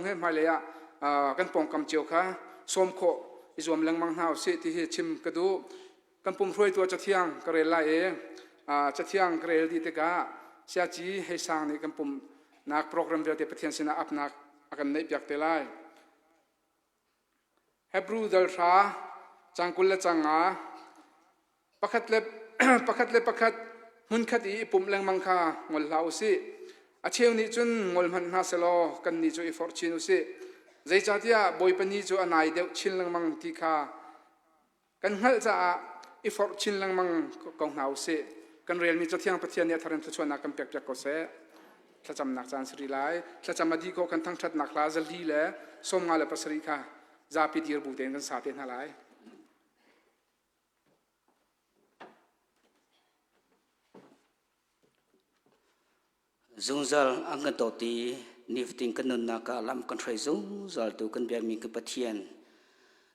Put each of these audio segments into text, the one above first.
zong he hmailei ah kan pawngkam cio kha sawm khawh i zuam lengmang hna usih ti hi chim ka duh. Kan pum hruaitu ah cathiang ka rel lai i cathiang ka rel dih tikah Siaci Hei Sang nih kan pumnak program vialte Pathian sinah apnak a kan neihpiak te lai. Hebrew dal hra cang 25 pakhat le pakhat le pakhat hmunkhat i i pumh lengmang kha ngol hlah u sih. A cheu nih cun ngol hmanh hna selaw kannih cu i forh chin u sih. Zeicahtiah Bawipa ni cu a nai deuh chin lengmang ti kha kan hngalh caah i forh chin lengmang ko hna u sih. Kan relmi Cathiang Pathian nih a thar in thluachuahnak kan pekpiak ko seh. Thlacamnak caan si rih lai. Thlacam a dih ko kan thangṭhatnak hla 457 kha zapi dir bu tein kan sa te hna lai. Zungzal an kan dawt i nifatin kan nunnak ah lam kan hruai zungzal tu kan biakmi kan Pathian.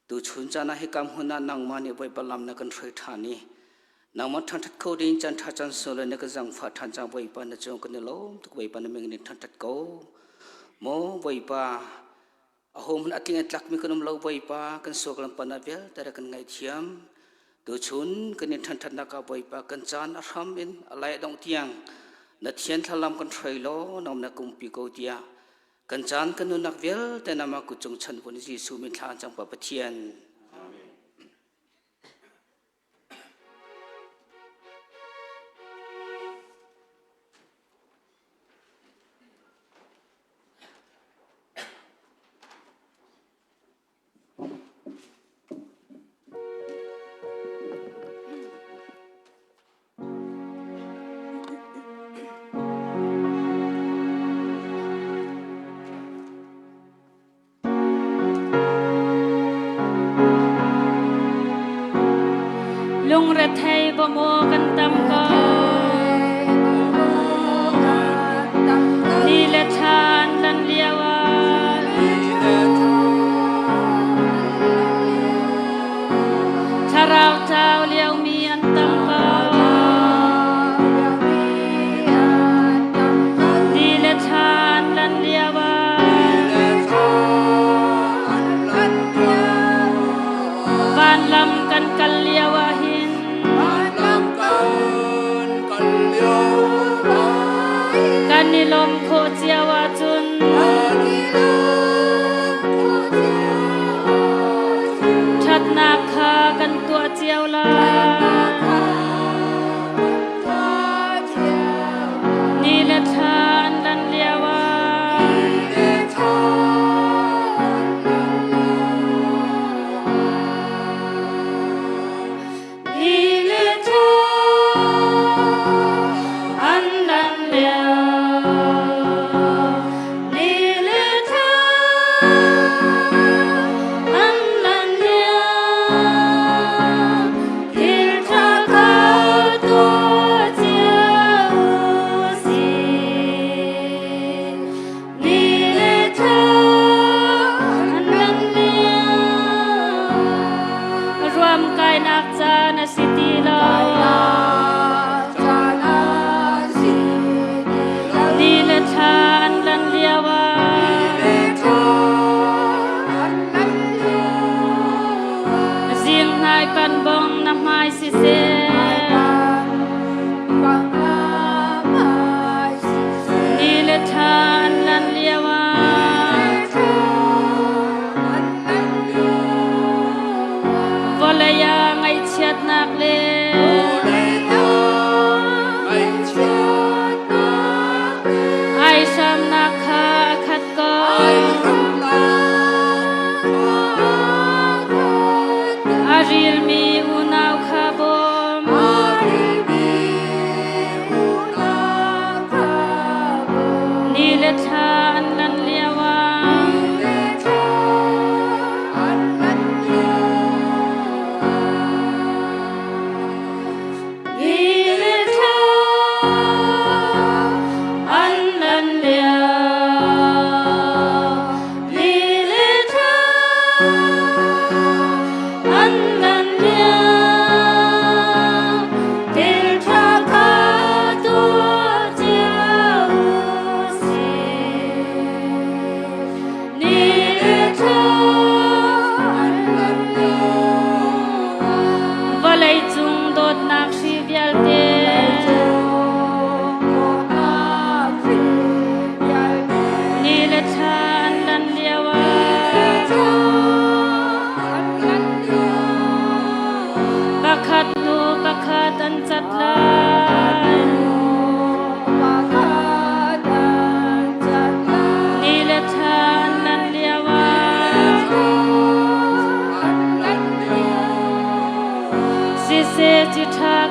Tuchun caan ah hika hmun ah nangmah nih Bawipa lam na kan hruai ṭhan i nangmah ṭhanṭhat kho ding caan ṭha caan sung le na kan zangfah ṭhan cang Bawipa na cung kan i lawm tuk Bawipa na min in ṭhanṭhat ko. Maw Bawipa, Ahohmanh a tling a tlakmi kan um lo Bawipa, kan suak lam pan ah vialte rak kan ngaihthiam. Tuchun kan in ṭhanṭhatnak ah Bawipa kan caan a hram in a lai a dongh tiang na thian thlalam kan hruai law nang na kumpi ko tiah kan caan kan nunnak vialte nama kut cung chan vun Jesuh min thla cang pa Pathian. Lungrethei bawmaw kan tam ko. Ni le thla an lan lio ah thlarau tlau liomi an tam ko. Ni le thla an lan lio ah Vanlam kan kal lio ah hin.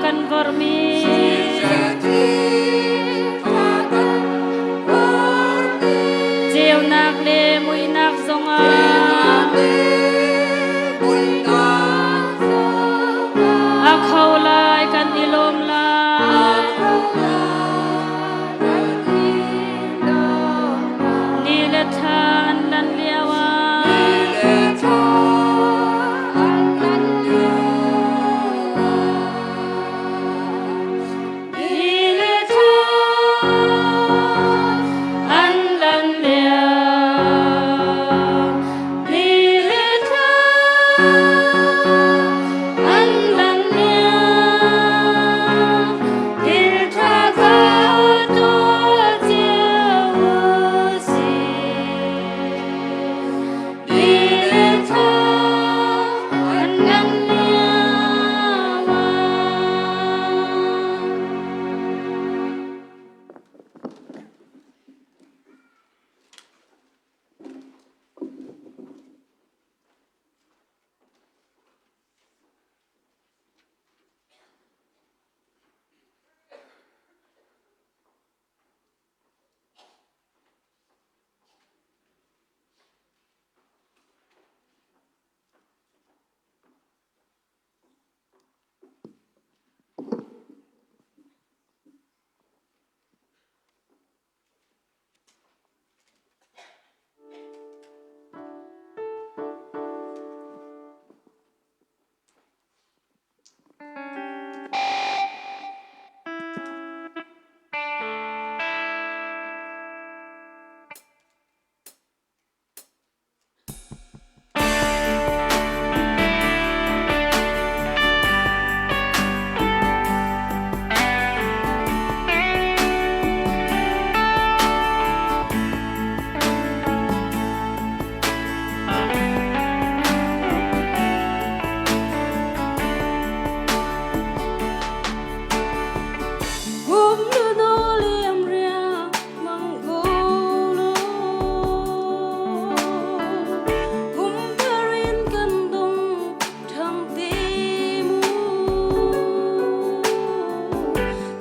kan vormi. Ceunak le muihnak zongah a kho lai kan i lawm lai. Ni le thla an lan lio ah Ni le thla an lan lio Ni le thla an lan lio Thil ṭha kha tuah cio u sih. Ni le thla an lan lio ah.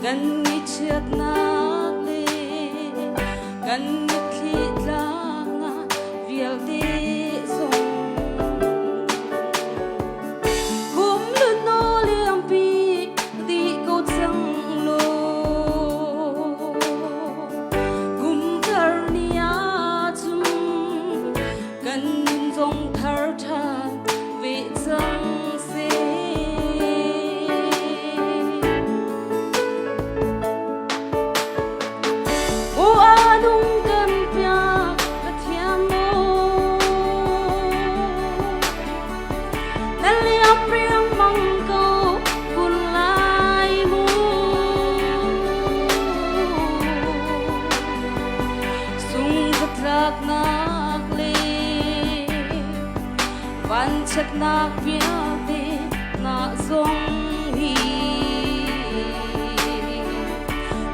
Kan ngaihchiatnak le kan mitthli tlaknak vialte zong kum lunnaw liampi dih ko cang law kum thar ni ahcun kan nun zong thar ṭhan ve cang seh. Aw a nung kan piak Pathian maw na liam riangmang ko kun lai mu sung zatlaknak le vanchiatnak vialte na zong hi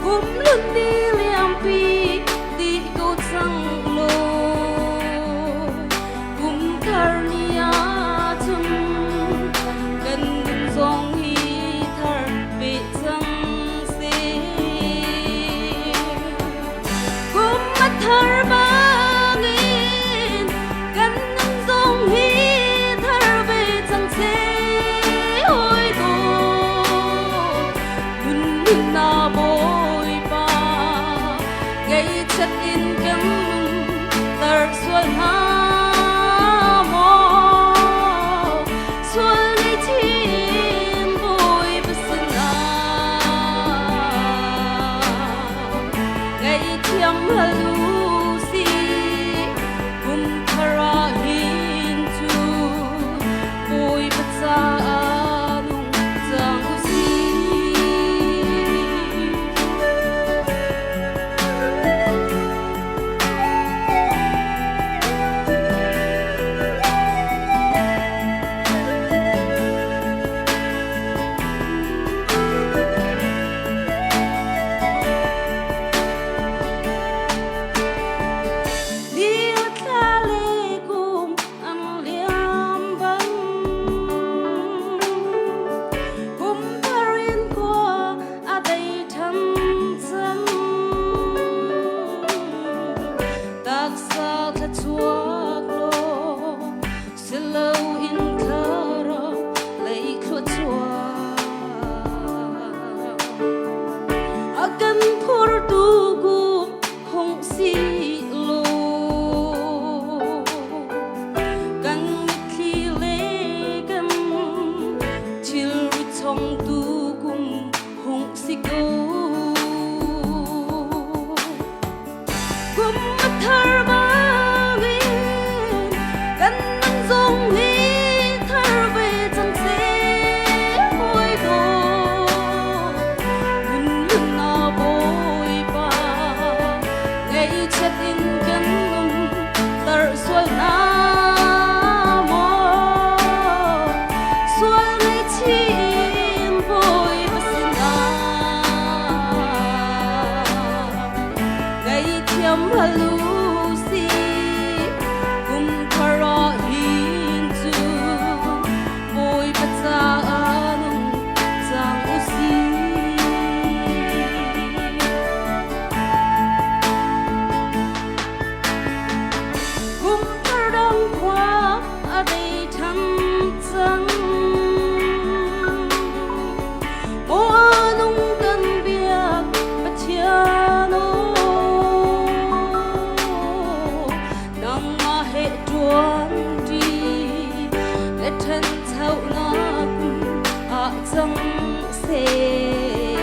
kum lun ni liampi di ko cang law kum thar ni ahcun kan nun zong hi thar ve cang seh kum a thar bangin kan nun zong hi thar ve cang seh hoi dawt nun na Bawipa ṭuanṭi le ṭhanchonak ah cang seh.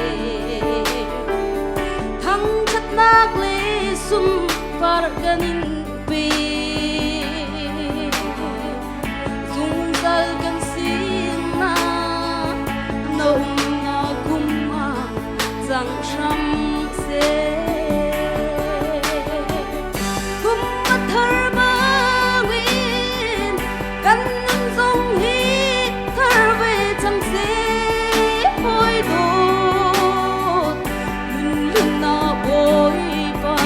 Thangṭhatnak le sunpar kan in pe. Zungzal kan sinah na umnak kum ah cang hram seh. Kum a thar bangin kan nun zong hi thar ve cang seh. Hawi dawt nun na Bawipa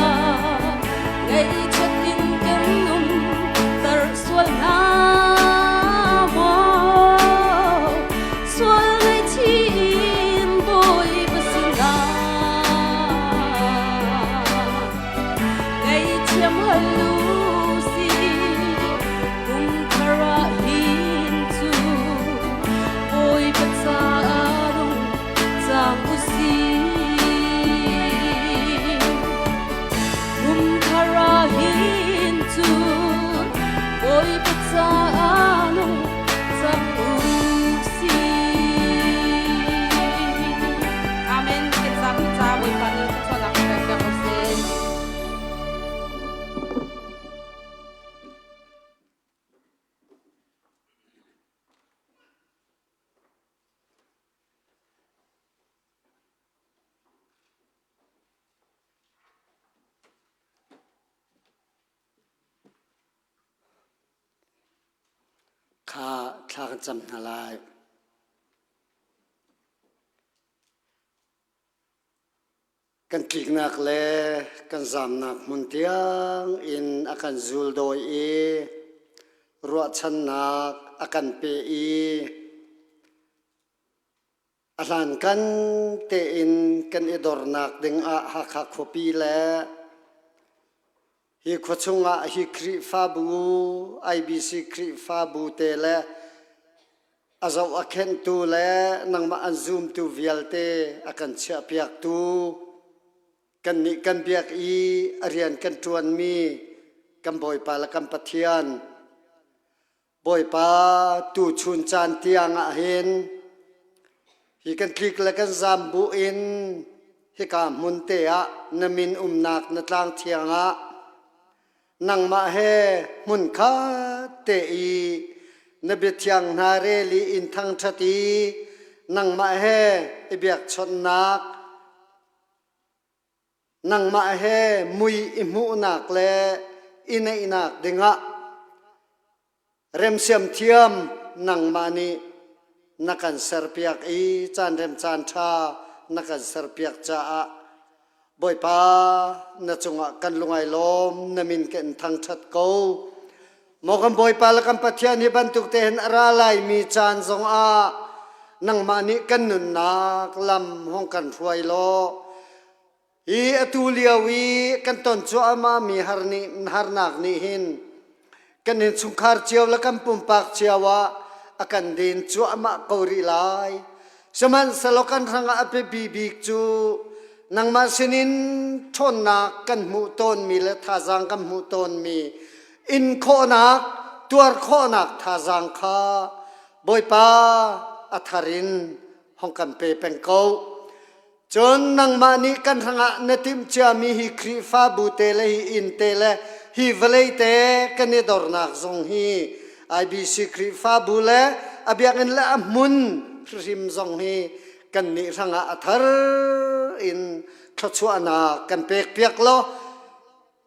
ngaihchiat in kan um tar sual hna maw sual ngaihchih in Bawipa sinah ngaihthiam hal u sih kum thar ah hin cu Bawipa caah nung cang u sih kum thar ah hin cu Bawipa caah nung cang u sih Amen. Kan zapi ca Bawipa nih thluachuahnak in pek piak ko seh. Kha thla kan cam hna lai. Kan tliknak le kan zamnak hmun tiang in a kan zul dawi i ruahchannak a kan pe i a hlankan tein kan i dornak dingah Hakha khuapi le hi khua chungah hi Khrihfabu IBC Khrihfabu te le a zoh a khenhtu le nangmah an zumtu vialte a kan chiahpiaktu kannih kan biak i a rian kan ṭuanmi kan Bawipa le kan Pathian Bawipa tuchun caan tiang ah hin hi kan tlik le kan zam bu in hika hmun te ah na min umnak na tlang thiang ah nangmah he hmun khat te i na biathiang hna rel i in thangṭhat i nangmah he i biakchawnhnak nangmah he mui i hmuhnak le i neihnak dingah remsiam thiam nangmah nih na kan serpiak i caan rem caan ṭha na kan serpiak caah Bawipa na cungah kan lungai lawm na min kan thangṭhat ko. Maw kan Bawipa le kan Pathian hi bantuk te hin a ra laimi caan zongah nangmah nih kan nunnak lam hong kan hruai law hi atu lio i kan ton cuahmah mi har nih harnak nih hin kan innchungkhar cio le kan pumpak cio ah a kan den cuahmah ko rih lai. Sihmanhsehlaw kan hrangah a biapi bik cu nangmah sinin ṭhawnnak kan hmuh tawnmi le thazaang kan hmuh tawnmi in khawhnak tuar khawhnak thazaang kha Bawipa a thar in hong kan pe peng ko. Cun nangmah nih kan hrangah na timh ciami hi Khrihfabu te le hi inn te le hi vawlei te kan i dornak zong hi IBC Khrihfabu le a biakinn le a hmun hrim zong hi kannih hrangah a thar in thluachuahnak kan pekpiak law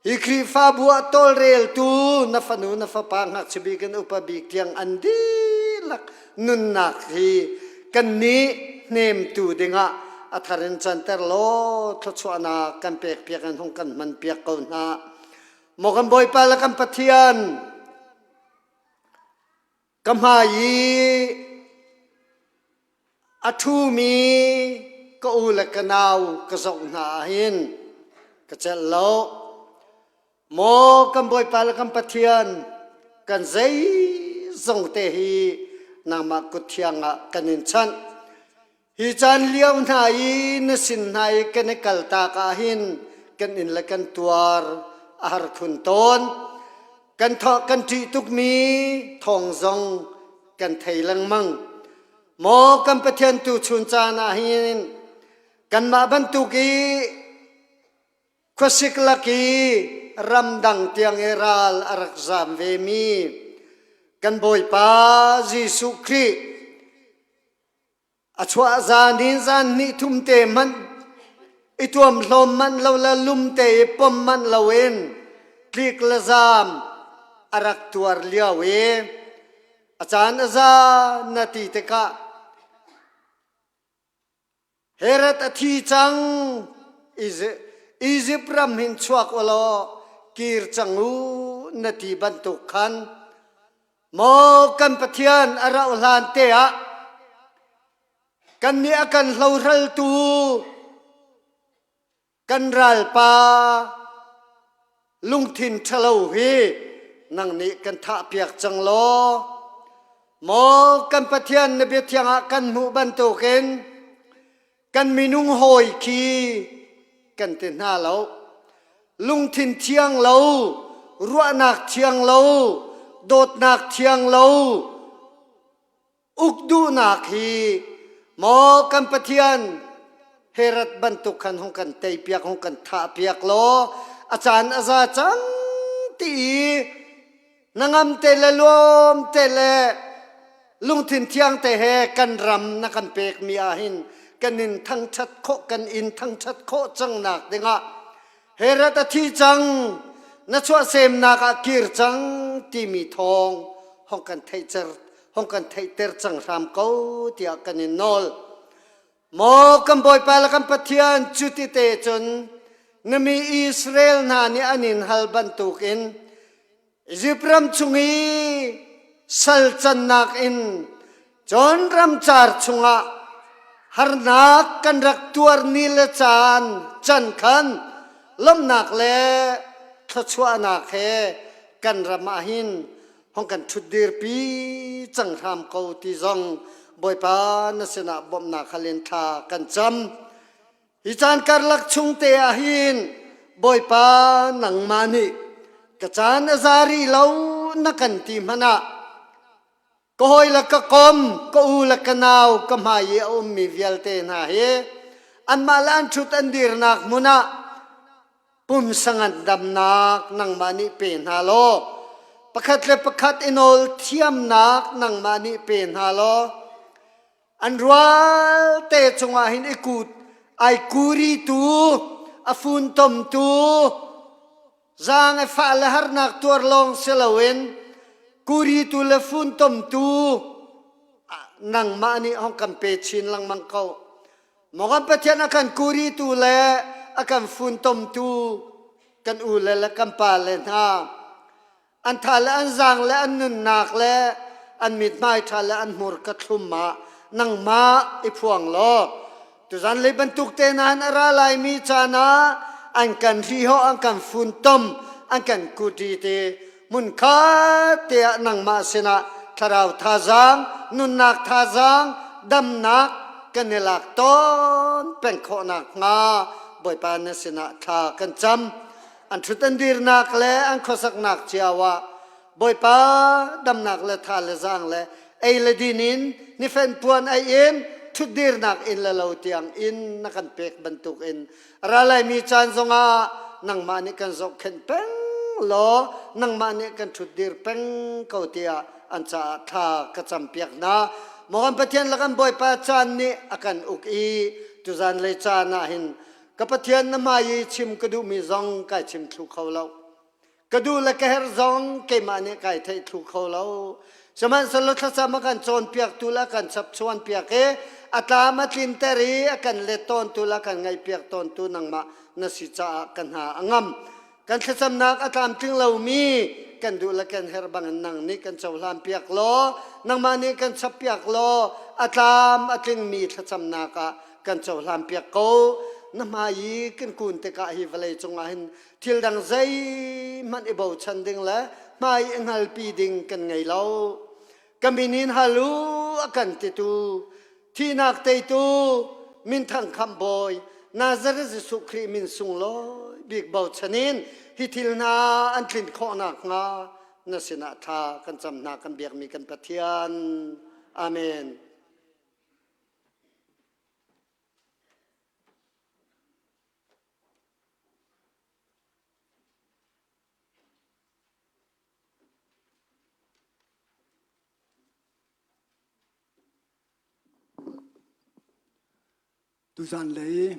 Hi Khrihfabu ah tawlreltu na fanu na fapa ngakchia bik in upa bik tiang an dihlak nunnak hi kannih hnemtu dingah a thar in canter law thluachuahnak kan pekpiak in hung kan hmanpiak ko hna. Maw kan Bawipa le kan Pathian, ka hmai i A ṭhumi ka u le ka nau ka zoh hna ahhin ka celh lo. Maw kan Bawipa le kan Pathian, kan zeizong te hi nangmah kut thiang ah kan in chanh. Hi caan lio hna i na sin hna i kan i kaltak ahhin kan inn le kan tuar a har khun tawn. Kan thaw kan ṭih tukmi thawng zong kan thei lengmang. Maw kan Pathian tu chun caan ah hin kanmah bantuk i khuasik lak i ramdang tiang i ral a rak zaam vemi kan Bawipa Jesuh Khrih A chuah zan in zan hnih thum te hmanh i tuamhlawm manh lo le lum te i pom manh loin tlik le zaam a rak tuar lio i a caan a za na ti tikah Herod a thi cang Izipt ram hin chuak u law kir cang u na ti bantuk khan Maw kan Pathian a rauh hlan te ah kannih a kan hlohraltu kan ralpa lungthin ṭhalo hi nang nih kan thahpiak cang law maw kan Pathian na biathiang ah kan hmuh bantukin Kan minung hawi khi kan ti hna lo. Lungthin thiang lo, ruahnak thiang lo, dawtnak thiang lo, uk duhnak hi maw kan Pathian Herod bantuk khan hung kan teipiak, hung kan thahpiak law a caan a za cang ti i Nangam te le luam te le lungthin thiang te he kan ram na kan pekmi ah hin kan in thangṭhat khawh kan in thangṭhat khawh cang nak dingah Herod a thi cang na chuahsemnak ah kir cang timi thawng hong kan theihter hong kan theihter cang hram ko tiah kan in nawl. Maw kan Bawipa le kan Pathian cuti te cun na mi Israel hna nih an in hal bantukin Izipt ram chung i sal cannak in cun ramcar chungah harnak kan rak tuar ni le caan can khan lawmhnak le thluachuahnak he kan ram ah hin hong kan ṭhutdirpi cang hram ko ti zong Bawipa na sinah bawmhnak hal in thla kan cam. Hi caan karlak chung te ah hin Bawipa nangmah nih ka caan a za rih lo na kan ti hmanh ah ka hawi le ka kom, ka u le ka nau, ka hmai i a ummi vialte hna hi anmah le an ṭhut an dirnak hmun ah Pumsa ngandamnak nangmah nih pe hna law pakhat le pakhat i nawl thiamnak nangmah nih pe hna law an rualte cungah hin i kut ai kuritu a funtomtu zaang i fah le harnak tuar lawng si loin kuritu le funtomtu nangmah nih hong kan pe chin lengmang ko. Maw kan Pathian a kan kuritu le a kan funtomtu kan u le le kan pa le hna an tha le an zaang le an nunnak le an mithmai ṭha le an hmurka thlum ah nangmah i phuang law tuzan lei bantuk te nain a ra laimi caan ah an kan hrihawh an kan funtom an kan kuti te hmunkhat te ah nangmah sinah thlarau thazaang nunnak thazaang damnak kan i lak tawn peng khawh nakhnga Bawipa na sinah thla kan cam an ṭhut an dirnak le an khuasaknak cio ah Bawipa damnak le tha le zaang le ei le din in nifen puan ei in ṭhutdirnak inn le lo tiang in na kan pek bantuk in Ralaimi caan zongah nangmah nih kan zohkhenh peng law nangmah nih kan ṭhutdir peng ko tiah an caah thla ka campiak hna. Maw kan Pathian le kan Bawipa caan nih a kan uk i tuzan lei caan ah hin ka Pathian na hmai i chim ka duhmi zong kai chim thlu kho lo. Ka duh le ka herh zong keimah nih kai theih thlu kho lo. Sihmanhsehlaw thlacam a kan cawnpiaktu le a kan chapchuanpiak i a tlam a tlinter i a kan let tawntu le a kan ngaihpiak tawntu nangmah na si caah ka hna a ngam. Kan thlacamnak a tlamtling lomi kan duh le kan herh bangin nang nih kan cohlanpiak law nangmah nih kan chappiak law a tlam a tlingmi thlacamnak ah kan cohlanpiak ko. Na hmai i kan kun tikah hi vawlei cungah hin Thil dang zeihmanh i bochan ding le hmai i hngalpi ding kan ngei lo. Ka min in hal u a kan titu, thihnak teitu, minthang khamhbawi, Nazareth Jesuh Khrih min sunglawi bik bochan in hi thil hna an tlin khawh nakhnga. na sinah thla kan cam hna kan biakmi kan Pathian. Amen. Tuzan lei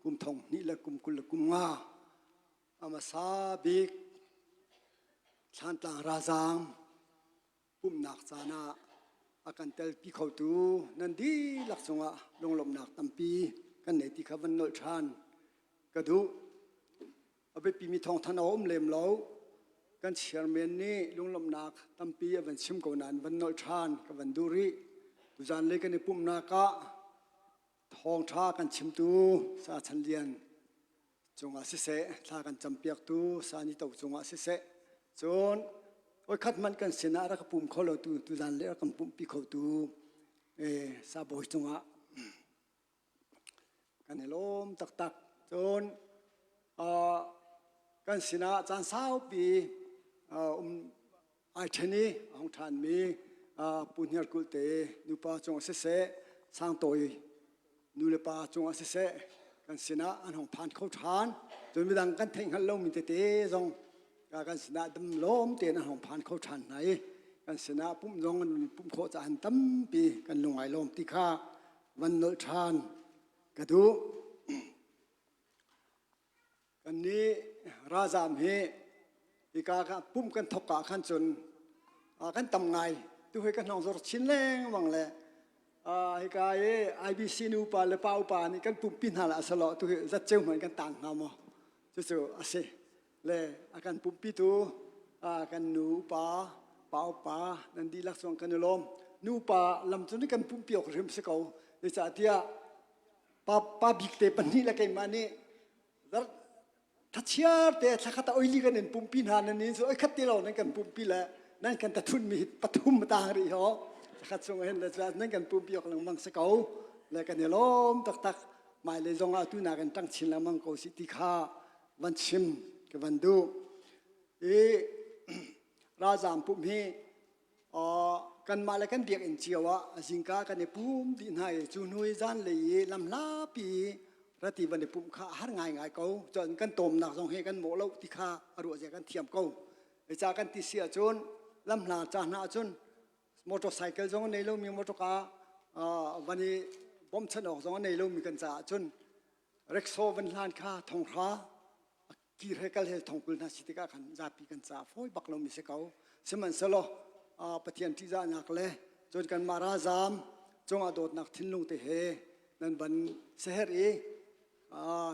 kum thong hnih le kum 20 le kum nga a hmasa bik Thlantlang ralzaam pumhnak caan ah a kan telpi khotu nan dihlak cungah lunglawmhnak tampi kan nei ti kha van nolh ṭhan ka duh. A biapimi thawngthanh a um lem lo. Kan chairman nih lunglawmhnak tampi a van chim ko nain van nolh ṭhan ka van duh rih. Tuzan lei kan i pumhnak ah thawngṭha kan chimtu Sa Chan Lian cungah siseh, thla kan campiaktu Sa Ni To cungah siseh, cun voikhat hmanh kan sinah rak pum kho lo tu tuzan le rak kan pumhpi khotu Sa Bawi cungah kan i lawm taktak. Cun kan sinah caan saupi um ai ṭhen i a hung ṭhanmi Pu Hniar Kulh te nupa cungah siseh, Sangtawi nu le pa cungah siseh, kan sinah an hung phan kho ṭhan. Cun midang kan theih hngalh lomi tete zong kan sinah dam lawm tein an hung phan kho ṭhan hna i kan sinah pumh zong an pumh khawh caah tampi kan lung ai lawm ti kha van nolh ṭhan ka duh. Kannih ralzaam hi hika ka pumh kan thawk ah khan cun kan tam ngai. Tu hi kan hnong zor chin lengmang le hika i IBC nupa le pa upa nih kan pumhpi hna la selaw tu hi zatceu hmanh kan tang hnga maw? Cucu a si. Le a kan pumhpitu kan nu upa, pa upa nan dihlak zong kan i lawm. Nupa lam cu kan pumhpi awk hrim si ko. Zeicahtiah pa, pa bik te pahnih le keimah nih thachiar te thlakhat ah oili kan in pumpi hna nan in cu oi khat ti lo nan kan pumpi le nan kan tathun mi pathum tang rih ho thlakhat chung hin le nan kan pumpi ok lengmang si ko le kan i lawm taktak mai le zong ah tu na kan tang chin lengmang ko si ti kha van chim ka van duh i ralzam pum hi Kanmah le kan biakinn cio ah zingka kan i pum dih hna i cu hnu i zanlei i lamhlapi i rati van i pumh kha a har ngaingai ko. Cun kan tawmnak zong hi kan mawh lo ti kha a ruah zia kan thiam ko. Zeicah kan ti si ahcun lamhla ca hna ahcun motorcycle zong a nei lomi motorka van i bawmchan awk zong a nei lomi kan caah cun rickshaw van hlan kha thonghra kir he kal he thongkul hna si tikah khan zapi kan caah fawi bak lomi si ko sihmanhsehlaw Pathian ṭihzahnak le cun kanmah ralzaam cungah dawtnak thinlung te he nan van seher i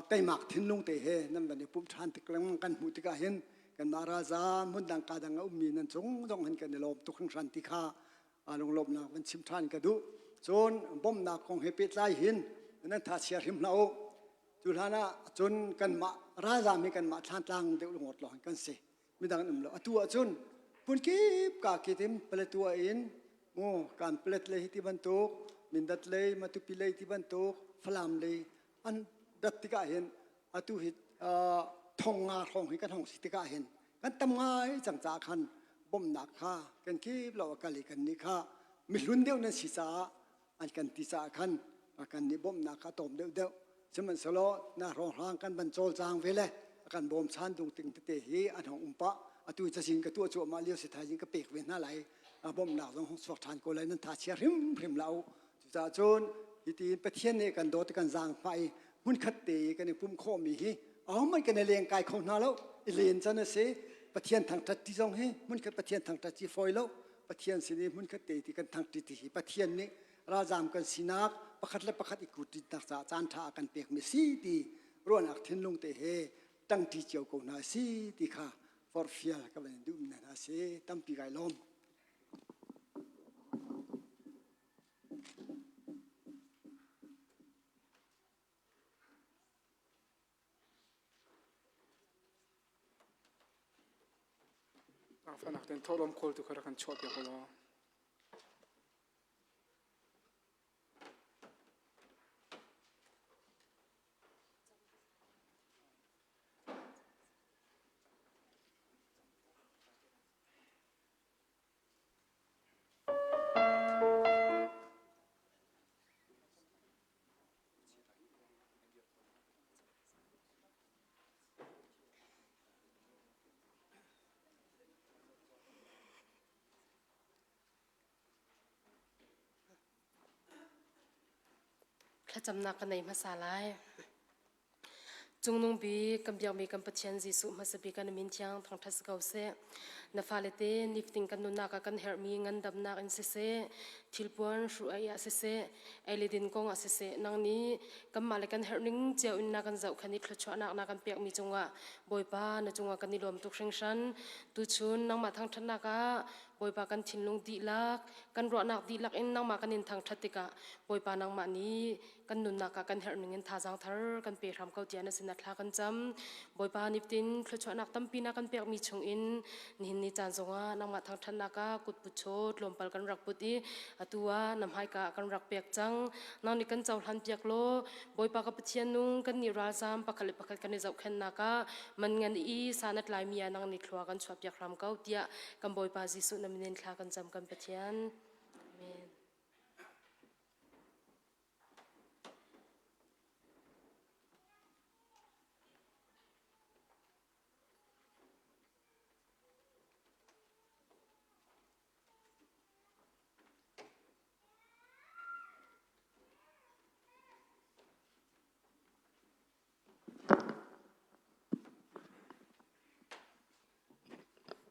teimak thinlung te he nan van i pumh ṭhan tik lengmang kan hmuh tikah hin kanmah ralzaam hmundang ka dang a ummi nan cung zong hin kan i lawm tuk hringhran ti kha lunglawmhnak van chim ṭhan ka duh cun bawmhnak kong he pehtlai hin nan tha chia hrim hlah u Cu hlan ah cun kanmah ralzaam hi kanmah thlantlang deuh lungawt lawng kan si. Midang an um lo. Atu ah cun phunkip ka kitim Paletwa in mu kan palet lei hi ti bantuk Mindat lei Matupi lei ti bantuk Falam lei an rat tikah hin atu hi thong nga hrawng hi kan hong si tikah hin kan tam ngai cang caah khan bawmhnak kha kan kip lo a kal i kan nih kha mihlun deuh nan si caah an kan ti caah khan kan nih bawmhnak kha a tawm deuhdeuh sihmanhsehlaw na hrawnghrang kan van cawlcang ve le a kan bawmchan dung ting tete hi an hong um pah atu cazin ka tuah cuahmah lio si thaizing ka pek ve hna lai bawmhnak zong hong chuak ṭhan ko lai nan tha chia hrimhrim la u cucaah cun hiti Pathian nih kan dawt kan zaangfah i hmunkhat te i kan i pum khawhmi hi ahohmanh kan i leng kai kho hna lo i len can a si Pathian thangṭhat ti zong hi hmunkhat Pathian thangṭhat ci fawi lo Pathian sin i hmunkhat te ti kan thangṭi ti hi Pathian nih ralzaam kan sinak pakhat le pakhat i kuṭitnak caah caan ṭha a kan pekmi si ti ruahnak thinlung te he ṭangṭi cio ko hna si ti kha forhfial ka van duhmi hna si tampi kai lawm. Zaangfahnak tein thawhlawm kawltu kha rak kan chuahpiak u law. Thlacamnak ka nei hmasa lai. Cungnung bik kan biakmi kan Pathian Jesuh hmasa bik kan min thiang thangṭhat si ko seh. Na fale te nifting kan nunnak ah kan herhmi ngandamnak in siseh, thilpuan hru-ai ah siseh, ei le din kong ah siseh, nang nih kanmah le kan herh ning cio in na kan zohkhenh i thluachuahnak na kan pekmi cungah Bawipa na cungah kan i lawm tuk hringhran. Tuchun nangmah thangṭhatnak ah Bawipa kan thinlung dihlak, kan ruahnak dihlak in nangmah kan in thangṭhat tikah Bawipa nangmah nih kan nunnak ah kan herh ning in thazaang thar kan pe hram ko tiah na sinah thla kan cam. Bawipa niftin thluachuahnak tampi na kan pekmi chung in nihin ni caan zongah nangmah thangṭhatnak ah kut put chaw tlawmpal kan rak put i atu ah na hmaika ah kan rak pek cang. Nang nih kan cohlan piak law Bawipa ka Pathian nung kan nih ralzam pakhat le pakhat kan i zohkhenhnak ah man ngan i san a tlaimi ah nang nih thlua kan chuah piak hram ko tiah kan Bawipa Jesuh na min in thla kan cam kan Pathian. Amen.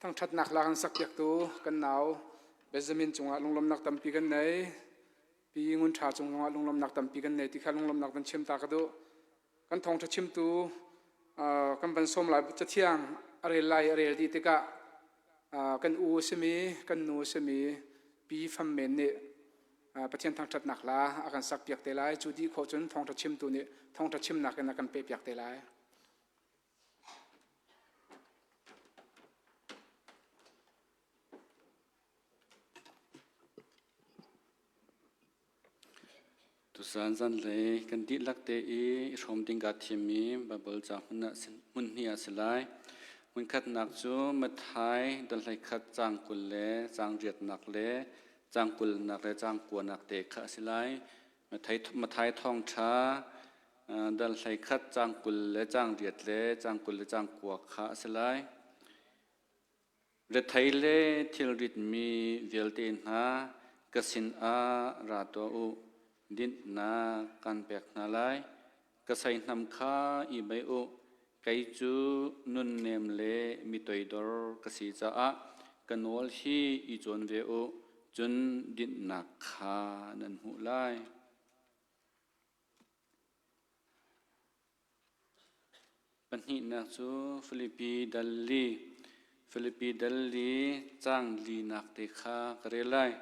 Thangṭhatnak la kan sakpiaktu kan nau Benjamin cungah lunglawmhnak tampi kan nei. Pi Ngun Ṭha cung zongah lunglawmhnak tampi kan nei ti kha lunglawmhnak van chim ta ka duh. Kan thawngṭha chimtu kan van sawm lai cathiang a rel lai a rel dih tikah kan u a simi kan nu a simi Pi Fam Men nih Pathian thangṭhatnak hla a kan sakpiak te lai. Cu dih khawh cun thawngṭha chimtu nih thawngṭha chimnak in a kan pehpiak te lai. Tuzaan zanlei kan dihlak te i i hrawm ding kaa thimmi Baibal ca hmun hnih ah si lai. Hmunkhatnak cu Matthai dal 21 caang 20 le caang riatnak le caang kulnak le caang kuanak te kha a si lai. Matthai thawngṭha dal 21 caang 20 le caang riat le caang 20 le caang kua kha a si lai. Rethei le thilritmi vialte hna ka sinah ra tuah u, dinhnak kan pek hna lai. Ka seihnam kha i bei u, kei cu nunnem le mi toidor ka si caah ka nawl hi i cawn ve u, cun dinhnak kha nan hmuh lai. Pahnihnak cu Filipi dal li, Filipi dal li caang linak te kha ka rel lai.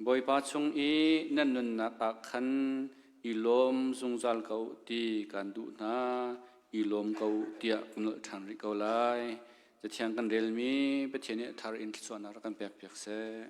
Bawipa chung i nan nunnak ah khan i lawm zungzal ko u ti kan duh hna, i lawm ko u tiah ka nolh ṭhan rih ko lai. Cathiang kan relmi Pathian nih a thar in thluachuahnak rak kan pekpiak seh.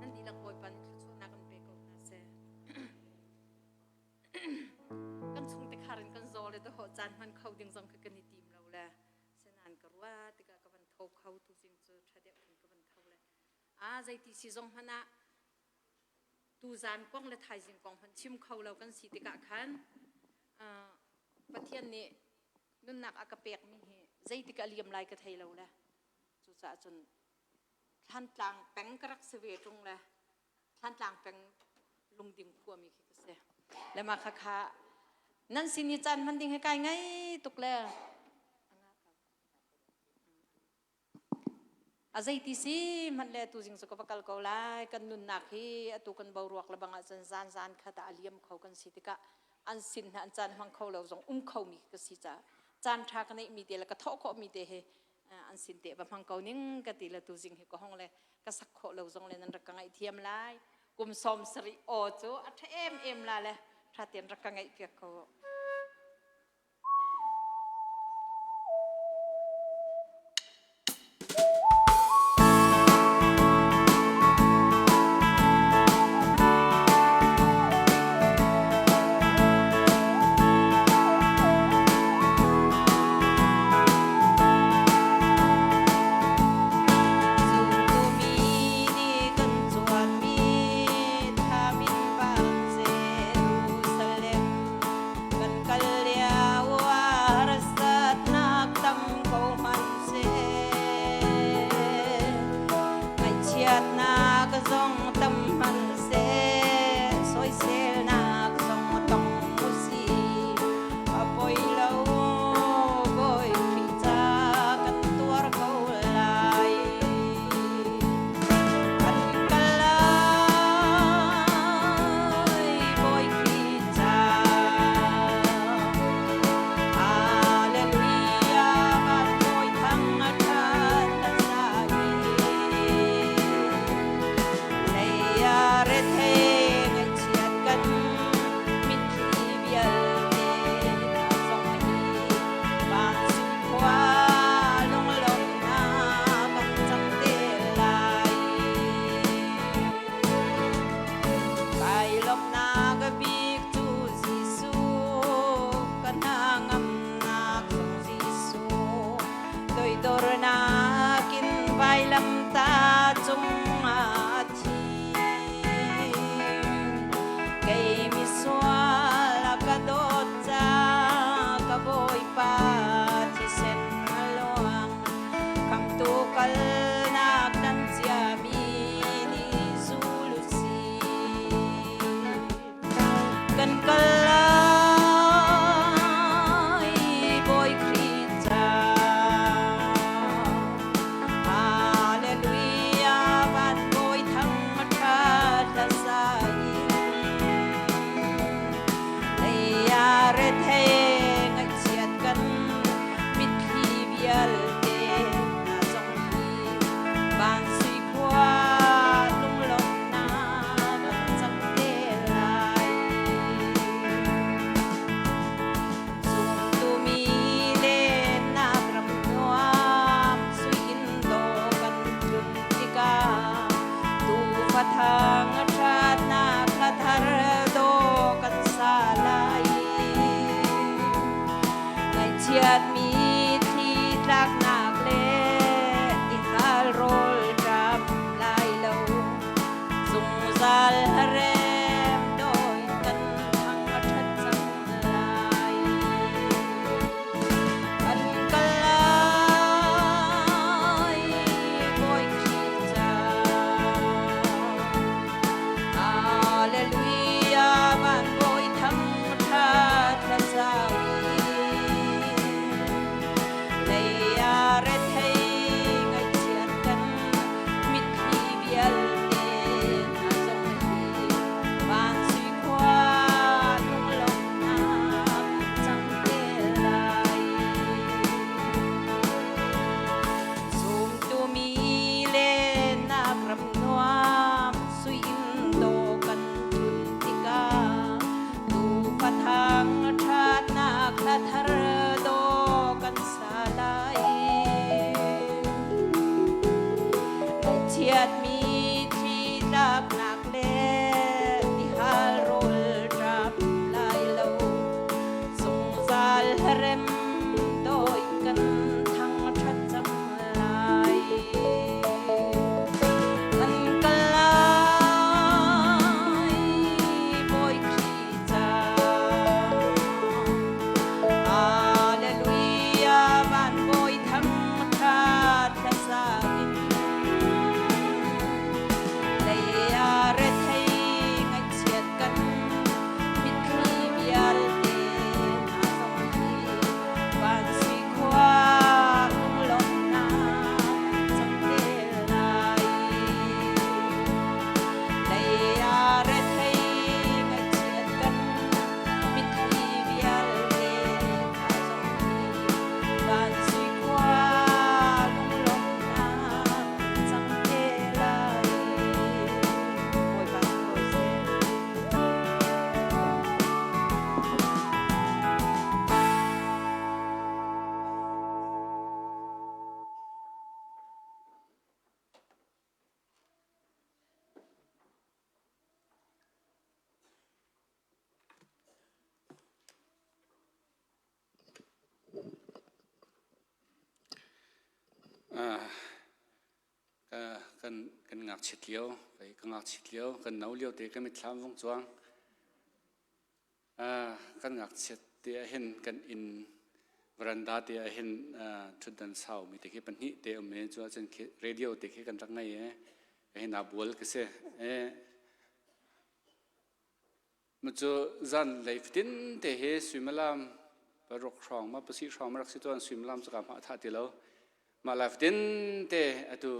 Nan dihlak Bawipa nih thluachuahnak an pe ko hna seh. Kan chung te khar in kan zaw le dawh caan hman kho ding zong khi kan i tim lo le senan ka ruah tikah ka van tho kho tu zing cu ṭha deuh khin ka van tho le a zeiti si zong hmanh ah tuzaan kong le thaizing kong hmanh chim kho lo kan si tikah khan Pathian nih nunnak a ka pekmi hi zeitik a liam lai ka thei lo le cucaah cun Thlantlang peng ka rak si ve ṭung le Thlantlang peng Lungding khuami khi ka si. Le mah kha kha nan sin i caan hman ding hi kai ngai tuk le a zeiti si hmanh le tu zing cu ka va kal ko lai. Kan nunnak hi atu kan boruak le bang ahcun zan zan khat ah a liam kho kan si tikah an sin hna an caan hmang kho lo zong um kho mi ka si caah caan ṭha ka neih mi te le ka thawh khawh mi te hi an sin te va hmang ko ning ka ti le tu zing hi ka hong le ka sak khawh lo zong le nan rak ka ngaihthiam lai. Kum 70 aw cu a ṭha em em la le ṭha tein rak ka ngaih piak ko. Zumtumi nih kan cuanmi thamin van Jerusalem kan kal lio ah harsatnak tam ko hmanhseh, ngaihchiatnak zong tam hmanhseh, soiselnak zong tong usih, a poi lo, Bawi Khrih ca kan tuar ko lai. Kan kal lai Bawi Khrih ca. Hallelujah, van Bawi thang a ṭhat a sa i lei a rethei ngaihchiat kan mitthli vialte hna zong hi vancung khua lunglawmhnak kan cang te lai. Kai lawmhnak bik cu Jesuh, ka hnangamnak zong Jesuh, toidornak in vailamtah cungah a thi. Kei misual a ka dawt ca ka Bawipa thisen a luang, khamtu kalnak dan ciami nih zul u sih. Kan kal lai Bawi Khrih ca. Hallelujah, van Bawi thang a ṭha hla sa in lei ah rethei ngaihchiat kan mitthli vialte hna zong hi van sui khua lunglawmhnak kan cang te lai. Zumtumi lennak ram nuam sui inn dawh kan tlun tikah tuufa thang a ṭhatnak hla thar dawh kan sa lai. Ngaihchiatmi thli tlaknak le tihal rawl ṭam lai lo, zungzal rem dawi kan thang a ṭhat cang lai. Kan kal lai Bawi Khrih ca. Hallelujah, van Bawi thang ṭhat hla sau in lei ah rethei ngaihchiat kan mitthli vialte hna zong hi van sui khua lunglawmhnak an cang te lai. Zumtumi lennak ram nuam sui inn dawh kan tlun tikah tuufa thang ṭhatnak hla thar dawh kan sa lai. Ngaihchiatmi thli tlaknak le tihal rawl ṭap lai lo, zungzal rem dawi kan thang ṭhat cang lai. Kan kal lai Bawi Khrih ca. Hallelujah, van Bawi thang ṭhat hla sa in lei ah. Kan kan ngakchiat lio, kei ka ngakchiat lio, kan no lio te ka mitthlam vung cuang. Kan ngakchiat te ah hin kan inn veranda te ah hin ṭhutdan saumi te khi pahnih te um i cu ahcun khi radio te khi kan rak ngei i ka hin aa bual ka si. Cu zanlei fatin te hi suimilam paruk hrawng ma pasih hrawng ma rak si tawn suimilam cu ka hmah thah ti lo. Mah lai fatin te atu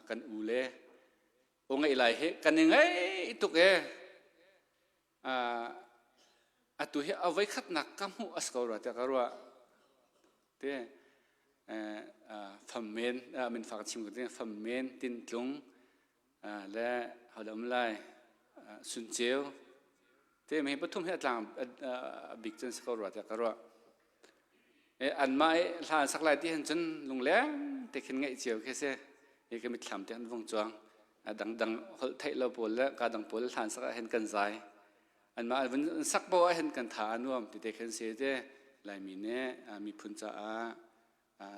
kan u le u ngeih lai hi kan i ngaih tuk e. Atu hi a voikhatnak ka hmuh a si ko rua tiah ka ruah. Te fam men min fa ka chim ko fam men tin tlung le hodah um lai sunceu te mi pathum hi a tlang a bik cun si ko rua tiah ka ruah. Anmah i hla an sak lai ti hin cun lungleng te khin ngaih cio khi si. Hi ka mitthlam te an vung cuang. A dangdang holh theih lo pawl le ka dang pawl hla an sak ah hin kan zai. Anmah an vun sak poah ah hin kan tha a nuam ti te khin si te. Laimi nih miphun caah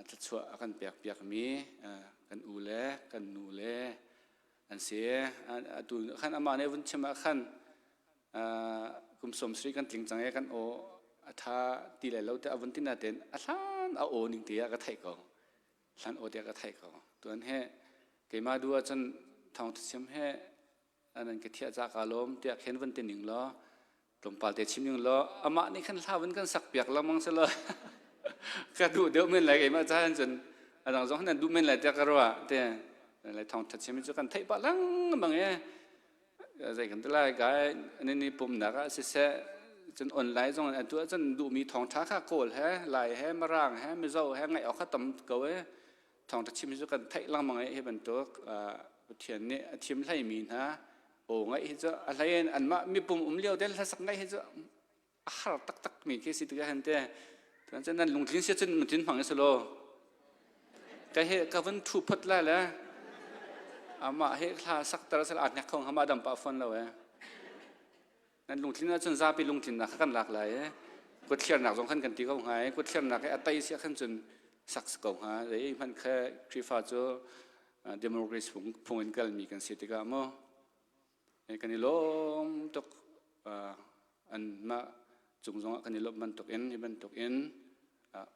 thluachuah a kan pek piakmi kan u le kan nu le an si. Atu khan amah nih vun chim ah khan kum sawm sarih kan tling cang i kan aw a ṭha ti lai lo tiah a vun ti nain a hlan a aw ning te ah ka theih ko. Hlan aw te ah ka theih ko. Tuan he keimah duh ahcun thawngṭha chim he nan ka thiah ca kaa lawm tiah khin vun ti ning law tlawmpal te chim ning law amah nih khan hla vun kan sak piak lengmang si law ka duh deuh men lai keimah ca hin cun a dang zong nan duh men lai tiah ka ruah te lai thawngṭha chim cu kan theih pah lengmang e zei kan ti lai kai nan i pumnak ah siseh cun online zong in atu ahcun duhmi thawngṭha kha kawl he lai he mirang he mizo he ngaih awk kha tam ko e thawngṭha chim hi cu kan theih lengmang i hi bantuk Pathian nih a thim hleimi hna aw ngaih hi cu a hlei in anmah mipum um lio te hlasak ngaih hi cu a har taktak mi khi si tikah hin te cun nan lungtlin sia cun mutin hmang i selaw ka he ka vun thu phot lai le amah he hla sakter sel aa hnek kho hama dam pah fawn lo e Nan lungtlin ahcun zapi lungtlinnak kha kan lak lai i kutthliarnak zong khan kan ti ko hnga i kutthliarnak i a tei si ahkhan cun sak si ko hnga. Zei hmanh kha Khrihfa cu democracy phung in kalmi kan si tikah maw kan i lawm tuk anmah cung zongah kan i lawmh bantukin hi bantukin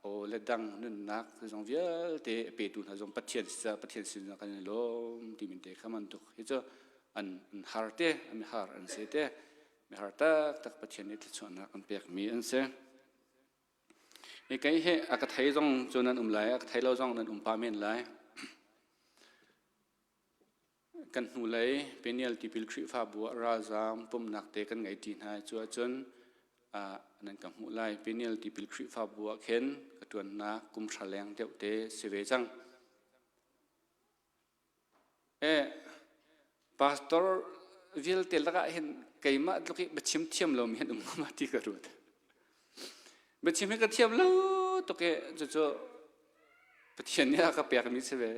aw le dang nunnak zong vialte a petu hna zong Pathian Pathian sin kan i lawm timi te kha man tuk hi cu an har te an har an si te mi har taktak Pathian nih thluachuahnak an pekmi an si. Hi kei hi a ka thei zong cu nan um lai a ka thei lo zong nan um pah men lai. Kan hnulei Peniel tipil Khrihfabu ah ralzaam pumhnak te kan ngei ṭi hna i cu ahcun nan ka hmuh lai. Peniel tipil Khrihfabu ah khin ka ṭuannak kum hra leng deuh te si ve cang. Eh, pastor vialte lakah hin keimah tluk i biachim thiam lomi an um ma ti ka ruat. Biachim hi ka thiam lo tuk i cucu Pathian nih a ka pekmi si ve.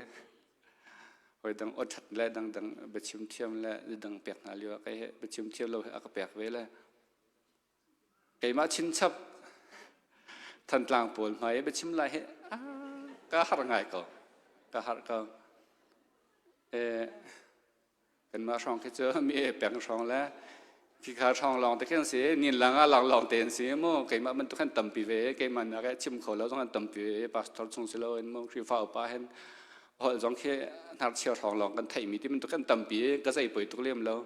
Hawi dang aw ṭhat le dangdang biachim thiam le dang pek hna lio ah kei biachim thiam lo hi a ka pek ve le keimah chinchap Thantlang pawl hmai i biachim lai hi ka har ngai ko ka har ko Kanmah hrawng khi cu mi peng hrawng le khikha hrawng lawng te khi an si. Nin lang ah lang lawng te an si mu. Keimah bantuk han tampi ve. Keimah nak eh chim kho lo zong an tampi ve. Pastor chung si lo in mu Khrihfa upa hin holh zong khi hnarchia hrawng lawng kan theihmi ti bantuk kan tampi. Ka zei poi tuk lem lo.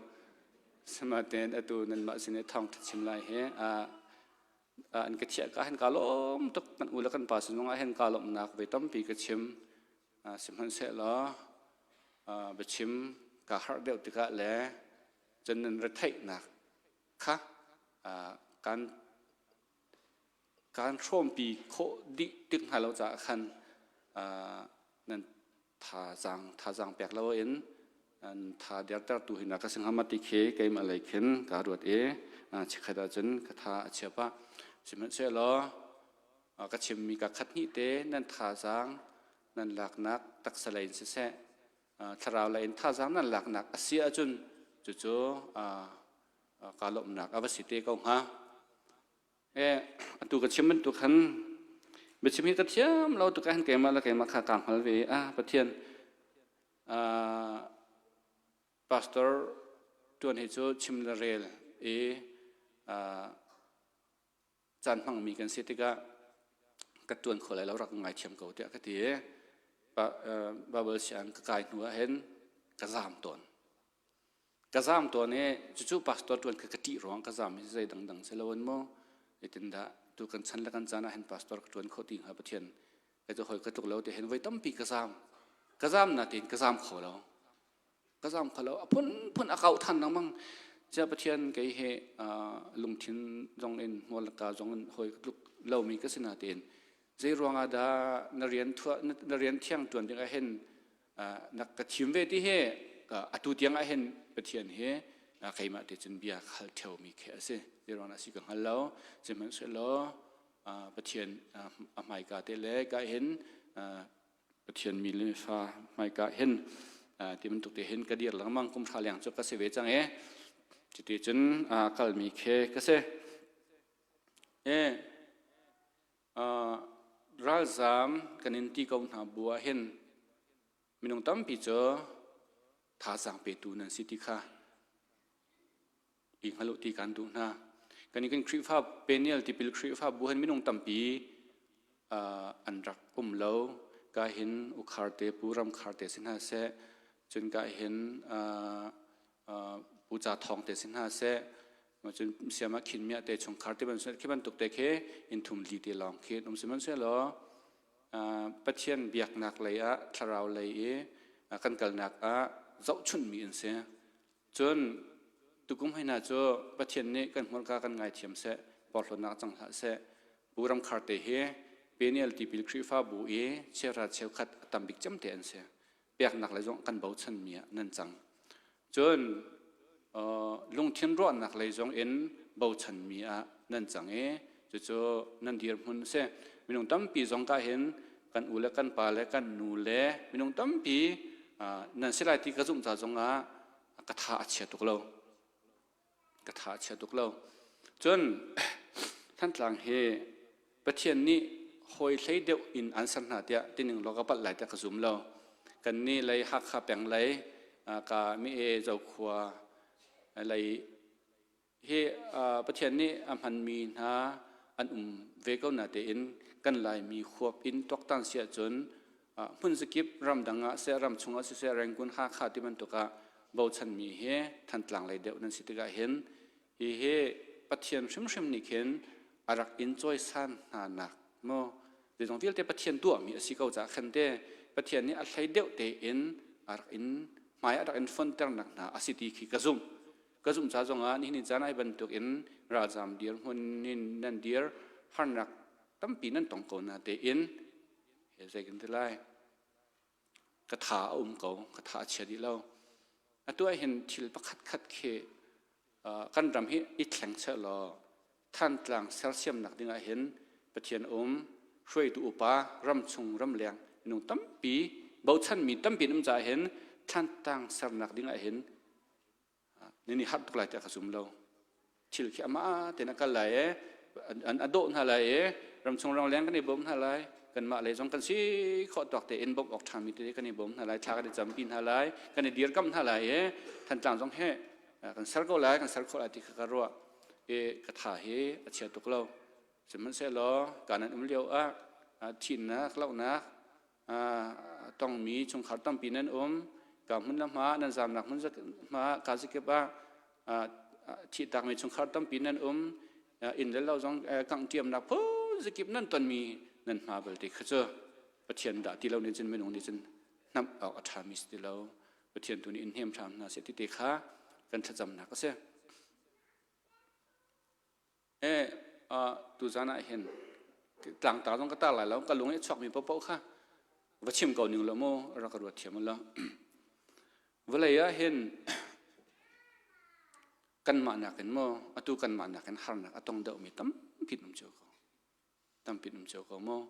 Sinain atu nanmah sin i thawngṭha chim lai hi an ka thiah ka hin ka lawm tuk. Kan u le kan pa sin zongah hin ka lawmhnak ve tampi ka chim. Sihmanhsehlaw biachim kaa harh deuh tikah le cun nan retheihnak kha kan kan hrawmpi khawh dih tik hna lo caah khan nan thazaang thazaang pek loin an tha dertertu hi na ka si hnga ma ti khi keimah lei khin kaa ruat i chikkhat ahcun ka tha a chia pah. Sihmanhsehlaw ka chimmi ka khat hnih te nan thazaang nan laknak taksa lei in siseh thlarau lei in thazaang nan laknak a si ahcun cucu kaa lawmhnak a va si te ko hnga. Atu ka chim bantuk khan biachim hi ka thiam lo tuk ah hin keimah le keimah kha kaa hngal ve i ah Pathian. Pastor ṭuan hi cu chim le rel i caan hmangmi kan si tikah ka ṭuan kho lai lo rak ngaithiam ko tiah ka ti i Bible sianginn ka kai hnu ah hin ka zaam tawn. Ka zaam tawn i cucu pastor ṭuan kha ka ṭih ruang ka zaam hi zei dangdang si loin maw zeitindah tu kan chan le kan caan ah hin pastor ka ṭuan kho ti hnga Pathian kei cu hawi ka tluk lo ti hin voi tampi ka zaam. Ka zaam natein ka zaam kho lo. Ka zaam kho lo. A phunphun a kauh than lengmang. Cia Pathian kei he lungthin zong in hmual ka zong in hawi ka tluk lomi ka si natein zei ruangah dah na rian thuah na rian thiang ṭuan ding ah hin na ka thim ve ti hi atu tiang ah hin Pathian hi keimah te cun bia ka hal ṭheomi khi a si. Zei ruangah si ka hngal lo. Sihmanhsehlaw Pathian a hmaika te le ka hin Pathian mi le fa hmaika hin ti bantuk te hin ka dir lengmang kum hra leng cu ka si ve cang e. Cuti cun kalmi khi ka si. E Ralzaam kan in ti ko hna bu ah hin minung tampi cu thazaang petu nan si ti kha i hngal u ti kan duh hna. Kan kan Khrihfa Peniel tipil Khrihfa bu hin minung tampi an rak um lo. Ka hin Ukhar te Pu Ram Khar te si hna seh, cun ka hin Pu Ca Thawng te si hna seh, cun siam ah khin miah te chungkhar te bantuk khi bantuk te khi inn thum li te lawng khi um sihmanhsehlaw Pathian biaknak lei ah thlarau lei i kan kalnak ah zohchunhmi an si. Cun tukum hei hna cu Pathian nih kan hmurka kan ngaithiam seh, porhlawtnak cang hlah seh. Pu Ramkhar te hi Peniel tipil Khrihfabu i cheuhra cheukhat a tam bik cem te an si. Peknak lei zong kan bochanmi ah nan cang. Cun lungthin ruahnak lei zong in bochanmi ah nan cang i cucu nan dirhmun a si. Minung tampi zong ka hin kan u le kan pa le kan nu le minung tampi nan si lai ti ka zumh ca zong ah ka tha a chia tuk lo. Ka tha a chia tuk lo. Cun Thantlang hi Pathian nih hawi hlei deuh in an ser hna tiah tining law ka palh lai tiah ka zum lo. Kan nih lei Hakha peng lei ka mi e Zokhua lei hi Pathian nih a hmanmi hna an um ve ko na tein kan Laimi huap in tuaktan si ahcun hmun zakip ramdang ah seh ramchung ah siseh Rangoon Hakha ti bantuk ah bochanmi hi Thantlang lei deuh nan si tikah hin hihi Pathian hrimhrim nih khin a rak in cawisan hna nak maw zeizong vialte Pathian tuahmi a si ko caah khan te Pathian nih a hlei deuh tein a rak in hmai a rak in fonternak hna a si ti khi ka zumh. Ka zumh ca zongah nihin caan ai bantuk in ralzam dirhmun in nan dir harnak tampi nan tong ko na tein he zei kan ti lai ka tha a um ko ka tha a chia dih lo atu ah hin thil pakhat khat khi kan ram hi i thleng seh law Thantlang sersiamnak ding ah hin Pathian um hruaitu upa ramchung ramleng minung tampi bochanmi tampi an um caah hin Thantlang sernak ding ah hin Nan i harh tuk lai tiah ka zum lo. Thil khi amah tein a kal lai i an a dawh hna lai i ramchung ramleng kan i bawm hna lai. Kanmah lei zong kan si khawh tawk tein bawmh awk ṭhami tete kan i bawm hna lai. Thla kan i campi hna lai. Kan i dirkamh hna lai i Thantlang zong hi kan ser ko lai, kan ser khawh lai ti kha ka ruah. I ka tha hi a chia tuk lo. Sihmanhsehlaw ka nan um lio ah thihnak, lohnak tongmi chungkhar tampi nan um. Ka hmun le hma nan zamnak hmun hma ka zakip ah thihtakmi chungkhar tampi nan um. Inn le lo zong kangh ṭiamnak phun zakip nan tonmi nan hma belte kha cu Pathian dah ti lo nih cun minung nih cun hnamh awk a ṭhami si ti lo. Pathian tu nih in hnem hram hna seh ti te kha kan thlacamnak a si. E tuzan ah hin tlangtar zong ka tar lai lo ka lung i chuakmi paohpaoh kha va chim ko ning law mu rak ka ruat thiam lo vawlei ah hin kanmah nakin maw atu kanmah nakin harnak a tong deuhmi tampi um cio ko tampi um cio ko maw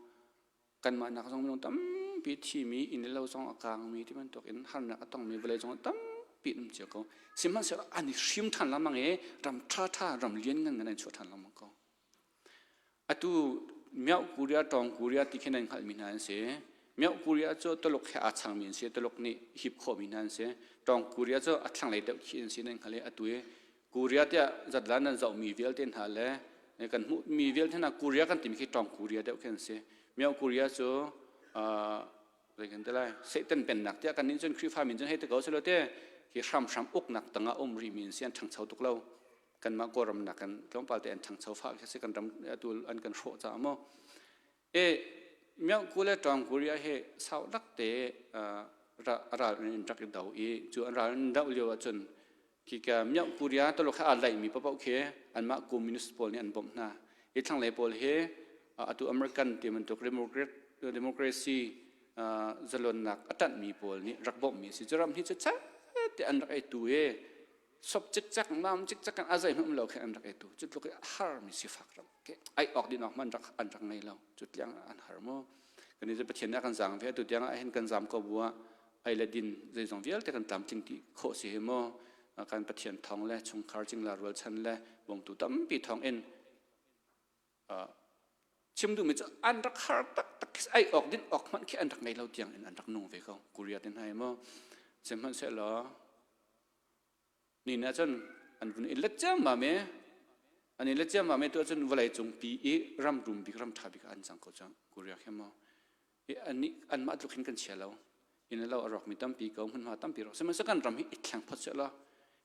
kanmah nak zong minung tampi thimi inn le lo zong a kaangmi ti bantuk in harnak a tongmi vawlei zong tampi um cio ko sihmanhsehlaw an i hrim ṭhan lengmang i ram ṭhaṭha ram lian ngan ngan an chuah ṭhan lengmang ko atu Miao Korea Tawng Korea ti khin an hngalhmi hna an si. Myoh Korea cu Tuluk he aa changmi an si. Tuluk nih hip khawhmi hna an si. Tawng Korea cu a thlanglei deuh khi an si nan hngal i atu i Korea tiah zatlan nan zohmi vialte hna le kan hmuhmi vialte hna Korea kan timi khi Tawng Korea deuh khi an si. Myoh Korea cu zei kan ti lai Satan pennak tiah kan nih cun Khrihfa min cun hei ti ko selaw te hi hramhram uknak tangah um rihmi an si an ṭhangcho tuk lo. Kanmah Kawlram nakin tlawmpal te an ṭhangcho fah khi si kan ram atu an kan hrawh caah maw E Myanku le Tawng Korea hi sau lak te ral in rak i do i cu an ral in doh lio ahcun khika Myank Korea Tuluk he aa laihmi paohpaoh khi anmah communist pawl nih an bawmh hna. Hi thlanglei pawl hi atu American ti bantuk democracy zalonnak a ṭanhmi pawl nih rak bawmhmi a si. Cu ram hi cu chat te an rak ei tu i sop cikcek mam cikcek kan a zei hmanh um lo khi an rak eitu cu tluk i har mi sifak ram ke ai awk din awk man rak an rak ngei lo cu tiang an har mu kan i pathian nih a kan zang ve atu tiang ah hin kan zam ko bu ah ei le din zeizong vialte kan tlamtling ti khawh si hi mu kan pathian thong le chungkhar cingla rualchan le bawmtu tampi thong in chim duhmi cu an rak har taktak khi ai awk din awk hmanh khi an rak ngei lo tiang in an rak nung ve ko Korea te hna hi mu sihmanhsehlaw Ni nih cun an vun i let ciammam i an i let ciammam i tuah cun vawlei cung pi i ram rum bik ram ṭha bik ah an cang ko cang Korea khi maw i annih anmah tluk hin kan chia lo inn lo a rawkmi tampi ko hmunhma tampi rawk sihmanhsehlaw kan ram hi i thleng phot seh law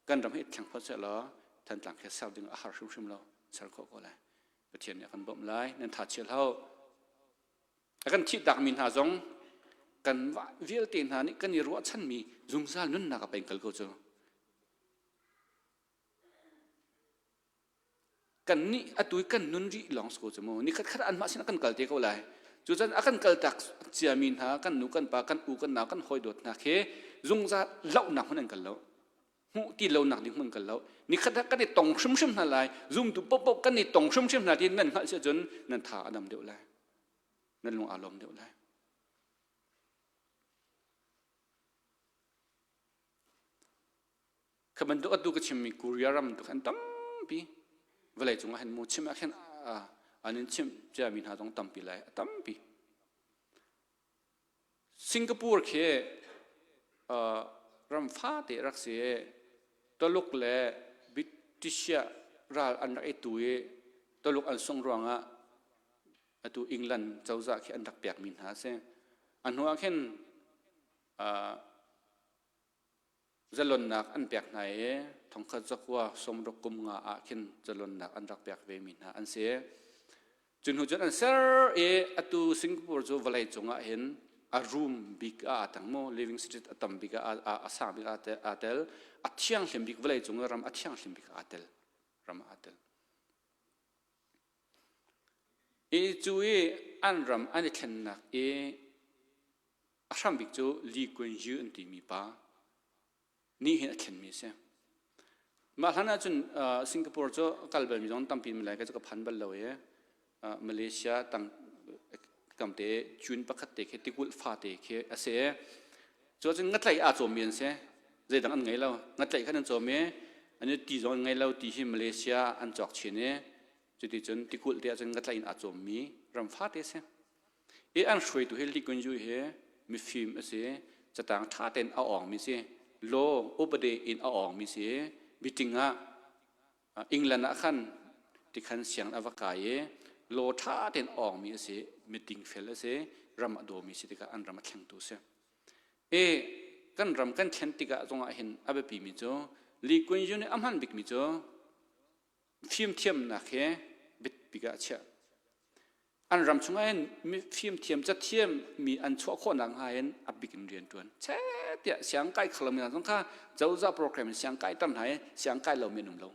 kan ram hi i thleng phot seh law Thantlang khi ser ding a har hrimhrim lo ser khawh ko lai Pathian nih a kan bawmh lai nan tha chia hlah A kan thihtakmi hna zong kan vialte hna nih kan i ruahchanmi zungzal nunnak a peng kal ko cu. Kan nih atu i kan nun rih lawng si ko cu mu. Nikhat khat anmah sin ah kan kal te ko lai. Cucan a kan kaltak ciami hna kan nu kan pa kan u kan nau kan hawi dawt hna khi zungzal lohnak hmun an kal lo. Hmuh ti lonak ding hmun kal lo. Nikhat ah kan i tong hrimhrim hna lai. Zumtu popoh kan i tong hrimhrim hna ti nan hngalh si ahcun nan tha a dam deuh lai. Nan lung aa lawm deuh lai. Kha bantuk atu ka chimmi Korea ram tu khan tampi vawlei cung ah hin mu chim ah khin an in chimh ciami hna zong tampi lai a tampi. Singapore khi ram fate rak si i Tuluk le British ral an rak i tu i Tuluk an sungh ruangah atu England cozah khi an rak pekmi hna a si. A hnu ah khin zalonnak an pek hna i thongkhat zakua sawmruk kum nga ah khin zalonnak an rak pek vemi hna an si. Cu hnu cun an ser i atu Singapore cu vawlei cung ah hin a rum bik ah aa tang mu living street a tam bik ah a sang bik ah aa tel a thianghlim bik vawlei cung ram a thianghlim bik ah aa tel ram ah aa tel. I cu i an ram an i thlennak i a hrambik cu Lee Kuan Yew an timi pa nih hin a thlenmi a si. Mah hlan ahcun Singapore cu a kal balmi zong tampi malay ka cu ka phan bal lo i Malaysia tang kamte June pakhat te khi tikulh fate khi a si. Cu ahcun ngatlaih aa cawmmi an si. Zeidang an ngei lo. Ngatlaih khan an cawm i an i ti zong an ngei lo ti hi Malaysia an cawk chin i cuticun tikulh te ahcun ngatlaih in aa cawmmi ram fate a si. Hi an hruaitu hi Lee Kuan Yew hi mifim a si, catang ṭha tein a awngmi si, law upade in a awngmi si. Meeting ah England ah khan tikhan siang a va kai i law ṭha tein awngmi a si, meeting fel a si, ram a dawmi si tikah an ram a thlengtu a si. I kan ram kan thlen tikah zongah hin a biapimi cu Lee Kuan Yew nih a hman bikmi cu fimthiamnak he biapik ah a chiah. An ram chungah hin fimthiam cathiam mi an chuah khawh nak hnga in a bik in rian ṭuan. Che tiah siang kai kho lomi hna zong kha cozah program in siang kai tam hna i siang kai lomi an um lo.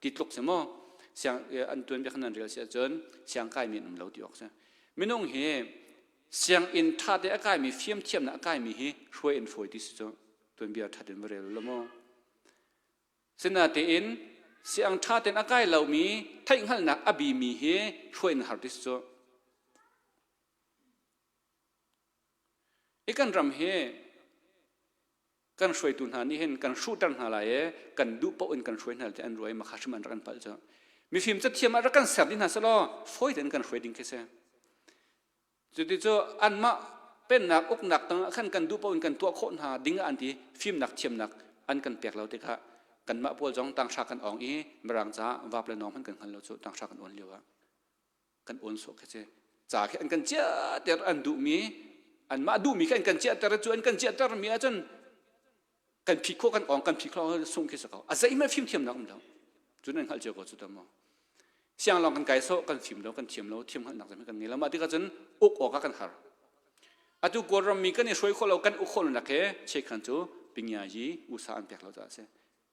Ti tluk si maw? Siang an tuan bia khan nan rel si ahcun siang kai mi an um lo ti awk si. Minung hi sianginn ṭha te a kaimi fimthiamnak a kaimi hi hruai in fawi ti si cu tuanbia ṭhat in va rel u law maw? Sinatein siang ṭha tein a kai lomi theihhngalhnak a bimi hi hruai in har ti cu. I kan ram hi kan hruaitu hna nih hin kan hruhter hna lai i kan duh paoh in kan hruai hna ti an ruai makha hrim an rak kan palh cu. Mifim cathiam ah rak kan ser dih hna selaw fawi tein kan hruai ding khi si. Cuti cu anmah Pennak uknak tangah khan kan duh paoh in kan tuah khawh hna ding ah an ti fimnak thiamnak an kan pek lo tikah kanmah pawl zong tanghra kan awng i mirang ca vap le nawng hmanh kan hngal lo cu tanghra kan awn lio ah kan awn sawh khi si ca khi an kan chiahter an duhmi anmah duhmi khi an kan chiahter cu an kan chiahter mi ahcun kan phit khawh kan awng kan phit khawh sung khi si ko a zeihmanh fimthiamnak um lo cun an hngalh cio ko cu ta maw siang lawng kan kai sawh kan fim lo kan thiam lo thiam hngalhnak zeihmanh kan ngei lo mah tikah cun uk awk ah kan har atu kawlram mi kan i hruai khawh lo kan uk khawh lo nak he chekhan cu pingyayi usa an pek lo caah a si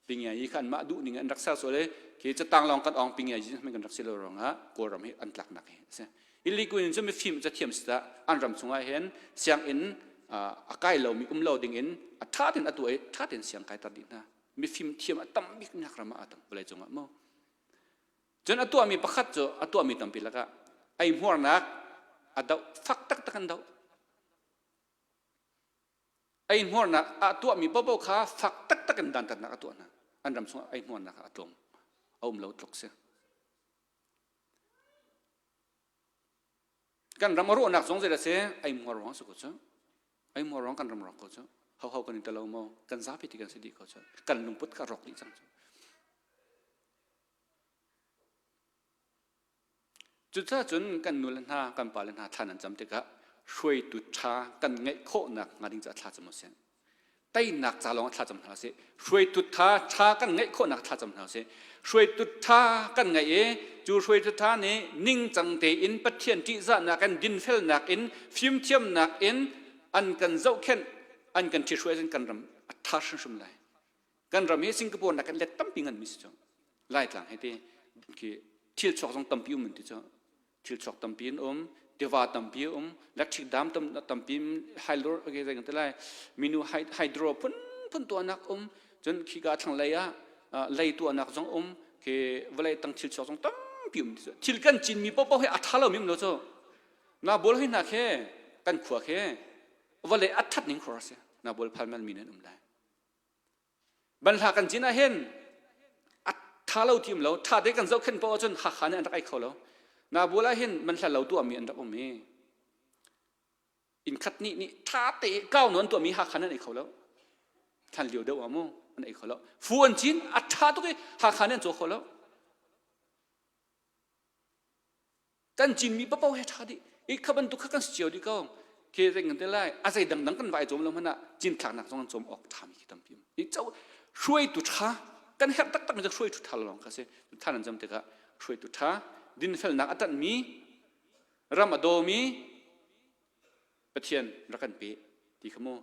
pingyayi kha anmah duh ning an rak ser sual i khi catang lawng kan ong pingyayi kan rak si lo ruangah kawlram hi an tlaknak hi a si Ilikuin cu mifim cathiam si dah an ram chungah hin sianginn a kai lomi um lo dingin a ṭha tein a tuah i ṭha tein siang kaiter dih hna. Mifim thiam a tam bik nak ram ah a tam vawlei cungah mu. Cun a tuahmi pakhat cu a tuahmi tampi lakah eihmuarnak a doh fak taktak an doh. Eihmuarnak a tuahmi paohpaoh kha fak taktak in dantatnak a tuah hna. An ram chungah eihmuarnak a tlawm a um lo tluk si. Kan ram a rawhnak zong zei a si eihmuar ruang si ko cu. Eihmuar ruang kan ram rawk ko cu. Ho ho kan i tel lo maw? Kan zapi ti kan si dih ko cu. Kan lungput kha rawk dih cang cu. Cucaah cun kan nu le hna, kan pa le hna thla nan cam tikah hruaitu ṭha kan ngeih khawhnak hnga ding caah thla cam usih. Teinak ca lawng ah thla cam hna usih. Hruaitu ṭha ṭha kan ngeih khawhnak thla cam hna usih. Hruaitu ṭha kan ngeih i cu hruaitu ṭha nih ningcang tein Pathian ṭihzahnak in dinfelnak in fimthiamnak in an kan zohkhenh, an kan ṭhihruai ahcun kan ram a ṭha hrimhrim lai. Kan ram hi Singapore nak in let tampi nganmi si cu. Laitlang he ti khi thil chuak zong tampi um ti cu. Thil chuak tampi in um, tiva tampi um, electric dam tam tampi hydro okay zei kan ti lai minu hydro phun phun tuahnak um cun khika thlanglei ah lei tuahnak zong um khi vawlei tang thil chuak zong tampi um ti cu. Thil kan cinmi paohpaoh hi a ṭha lomi um lo cu. Na bol hi hna khi kan khua khi vawlei a ṭhat ning khor a si. Na bol phal man mi nan um lai. Banhla kan cin ah hin a tha lo ti um lo tha te kan zohkhenh paoh ahcun Hakha nih an rak ei kho lo. Nabul ah hin banhla lo tuahmi an rak um i inn khat nih nih tha te kau nawn tuahmi Hakha nih an ei kho lo. Thlan lio deuh ah mu an ei kho lo. Fu an cin a tha tuk i Hakha nih an caw kho lo. Kan cinmi paoh he ṭha dih. I kha bantuk kha kan si cio dih ko. Khi zei kan ti lai a zei dangdang kan vai cawm lo hmanh ah cinthlaknak zong an cawm awk ṭhami khi tampi um. I co hruaitu ṭha kan herh taktak mi cu hruaitu ṭha lawng kha si. Ṭha nan cam tikah hruaitu ṭha dinfelnak a ṭanhmi ram a dawmi Pathian rak kan pe ti kha mu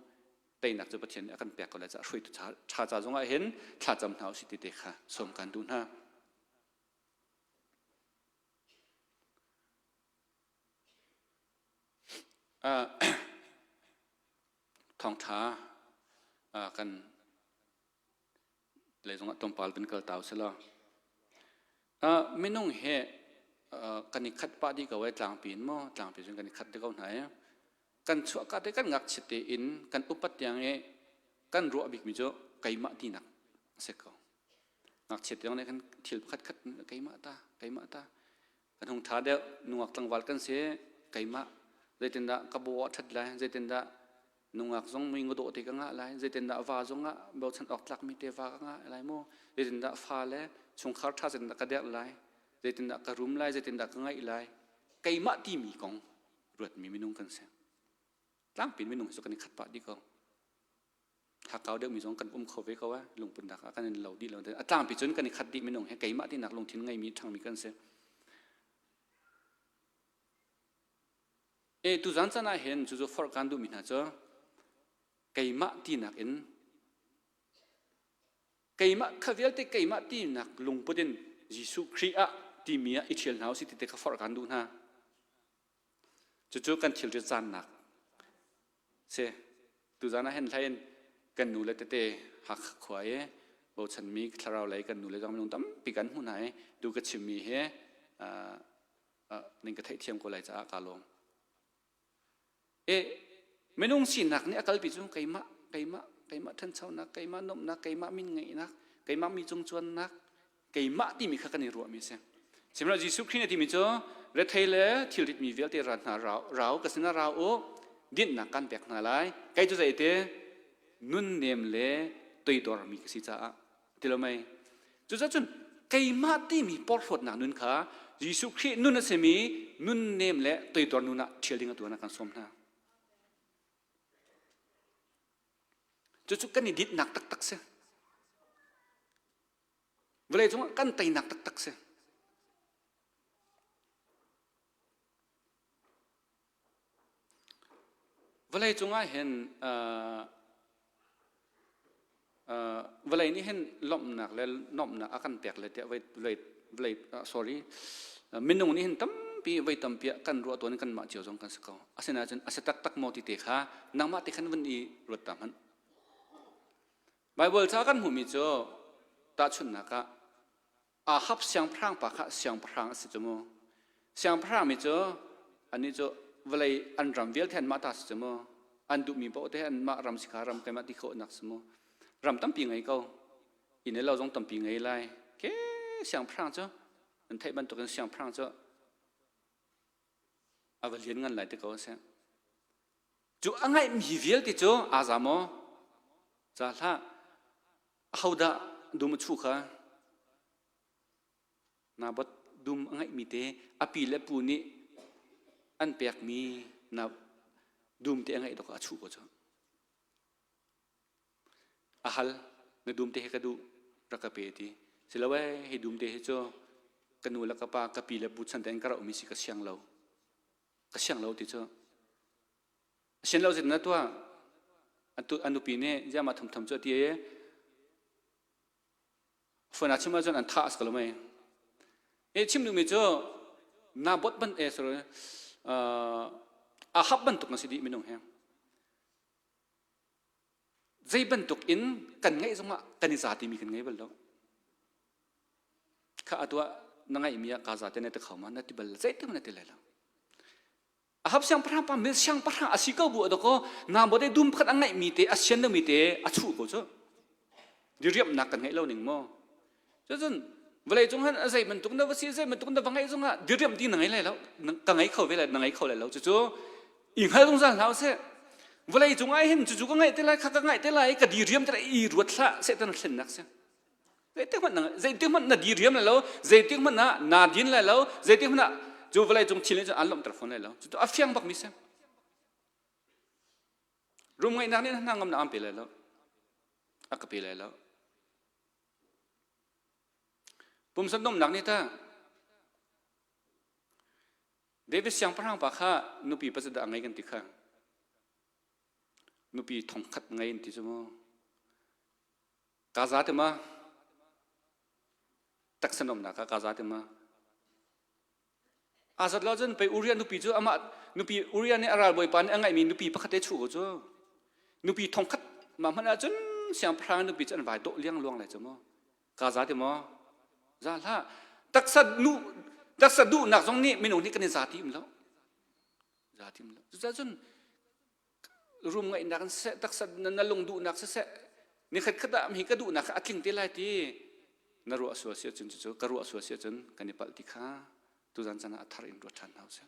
teinak cu Pathian nih a kan pek ko lai caah hruaitu ṭha ca zongah hin thlacam hna usih ti te kha sawm kan duh hna. Thawngṭha kan lei zongah tlawmpal kan kal ta usih law minung hi kan i khat pah dih ko ai tlangpi in maw tlangpi cun kan i khat dih ko hna i kan chuahka te kan ngakchiat tein kan upat tiang i kan ruah bikmi cu keimah tinak a si ko. Ngakchia tiang nih khan thil pakhat khat keimah ta keimah ta kan hung ṭha deuh nungak tlangval kan si keimah zeitindah ka baw a ṭhat lai zeitindah nungak zong mui ngadawh te ka ngah lai zeitindah va zong ah bochan awk tlakmi te va ka ngah lai mu zeitindah fa le chungkhar ṭha zeitindah ka derh lai zeitindah ka rum lai zeitindah ka ngaih lai keimah timi kong ruatmi minung kan si tlangpi minung hi cu kan i khat pah dih ko Hakau deuhmi zong kan um kho ve ko eh lungputnak ah kan in lo dih lo a tlangpi cun kan i khat dih minung he keimah tinak lungthin ngeimi ṭhangmi kan si e tuzan chan ah hin cucu forh kan duhmi hna cu keimah tinak in keimah kha vialte keimah tinak lungput in Jesuh Khrih ah timi ah i ṭhial hna usih ti te kha forh kan duh hna cucu kan thilri caannak Si. Tuzaan ah hin hlei in kan nu le tete Hakha khua i bochanmi thlarau lei kan nu le zong minung tampi kan hmuh hna i tu ka chimmi hi ning ka theihthiam ko lai caah kaa lawm. E minung sinak nih a kalpi cu keimah keimah keimah ṭhanchonak keimah nuamhnak keimah min ngeihnak keimah mi cung cuannak keimah timi kha kan i ruahmi a si. Sihmanhsehlaw Jesuh Khrih nih a timi cu rethei le thilritmi vialte ra hna rau, rau ka sinah ra u. Dinhnak kan pek hna lai. Kei cu zei te nunnem le toidormi ka si caah ti lo mei. Cucaah cun keimah timi porhlawtnak nun kha Jesuh Khrih nun a simi nunnem le toidor nun ah ṭhial ding atu ah kan sawm hna. Cucu kan i dinhnak taktak si. Vawlei cungah kan teinak taktak si. Vawlei cungah hin uh, uh, vawlei nih hin lawmhnak le nuamhnak a kan pek le tiah vawlei vawlei uh, sorry minung nih hin tampi voi tampi ah kan ruah tawn kanmah cio zong kan si ko. Asinain a si taktak maw ti te kha nangmah te khan vun i ruat ta hmanh. Baibal ca kan hmuhmi cu tahchunhnak ah Ahab siangpahrang pa kha siangpahrang a si cu mu. Siangpahrang mi cu annih cu vawlei an ram vialte anmah ta si cu mu. An duhmi paoh te anmah ram si kha ram keimah ti khawhnak si mu. Ram tampi ngei ko. Inn le lo zong tampi ngei lai. Ke siangpahrang cu an theih bantukin siangpahrang cu a va lian ngan lai ti ko a si. Cu a ngaihmi vialte cu aa za maw? Ca hlah. Ahodah dum a chuh kha? Naboth dum a ngeihmi te a pi le pu nih an pekmi na dum te a ngeih dawk a chuh ko cu. A hal na dum te hi ka duh rak ka pe ti. Silo ee hi dum te hi cu ka nu le ka pa ka pi le pu chan tein ka rohmi si ka siang lo. Ka siang lo ti cu. Sin lo zit na tuah a nupi nih ziahmah thumthum cu a ti i phone ah chim ahcun an thah a si ko lo mei. E chim duhmi cu Naboth ban e sorry Ahab bantuk na si dih minung he. Zei bantuk in kan ngeih zongah kan i za timi kan ngei bal lo. Kha atu ah na ngeihmi ah ka za te na ti kho ma na ti bal zeitik na ti lai lo. Ahab siangpahrang pa mil siangpahrang a si ko bu dakaw Naboth dum pakhat a ngeihmi te a sian lomi te a chuh ko cu. Diriamnak kan ngeih lo ning maw? Cucun vawlei cung han a zei bantuk na va si zei bantuk na va ngeih zongah diriam ding na ngei lai lo ka ngei kho ve lai na ngei kho lai lo cucu i hngal zungzal hlah usih vawlei cung ah hin cucu ka ngeih te lai kha ka ngeih te lai ka diriam te lai i ruat hlah Satan thlennak si Zeitik hmanh na zeitik hmanh na diriam lai lo, zeitik hmanh ah naa din lai lo, zeitik hmanh ah cu vawlei cung thil nih cun an lawmhter fawn lai lo. Cucu a fiang bakmi si. Rum ngeihnak nih hna ngamnak an pe lai lo. A ka pe lai lo. Pumsa nomnak nih ta David siangpahrang pa kha nupi pasal dah a ngei kan ti kha. Nupi thongkhat ngei an ti cu mu. Kaa za ti ma? Taksa nuamhnak ah kaa za ti ma? Aa zat lo cun pei Uriah nupi cu amah nupi Uriah nih a ralbawipa nih a ngeihmi nupi pakhat te chuh ko cu. Nupi thongkhat mah hmanh ahcun siangpahrang nupi cu an vai dawh liangluang lai cu mu. Kaa za ti maw? Za hlah. Taksa nu taksa duhnak zong nih minung nih kan i za ti um lo. Za ti um lo. Cucaah cun rum ngaihnak in siseh taksa na lung duhnak siseh nikhat khat ah hi ka duhnak kha a tling te lai ti na ruah sual si ahcun cucu ka ruah sual si ahcun kan i palh ti kha tuzan chan ah a thar in ruat ṭhan hna usih.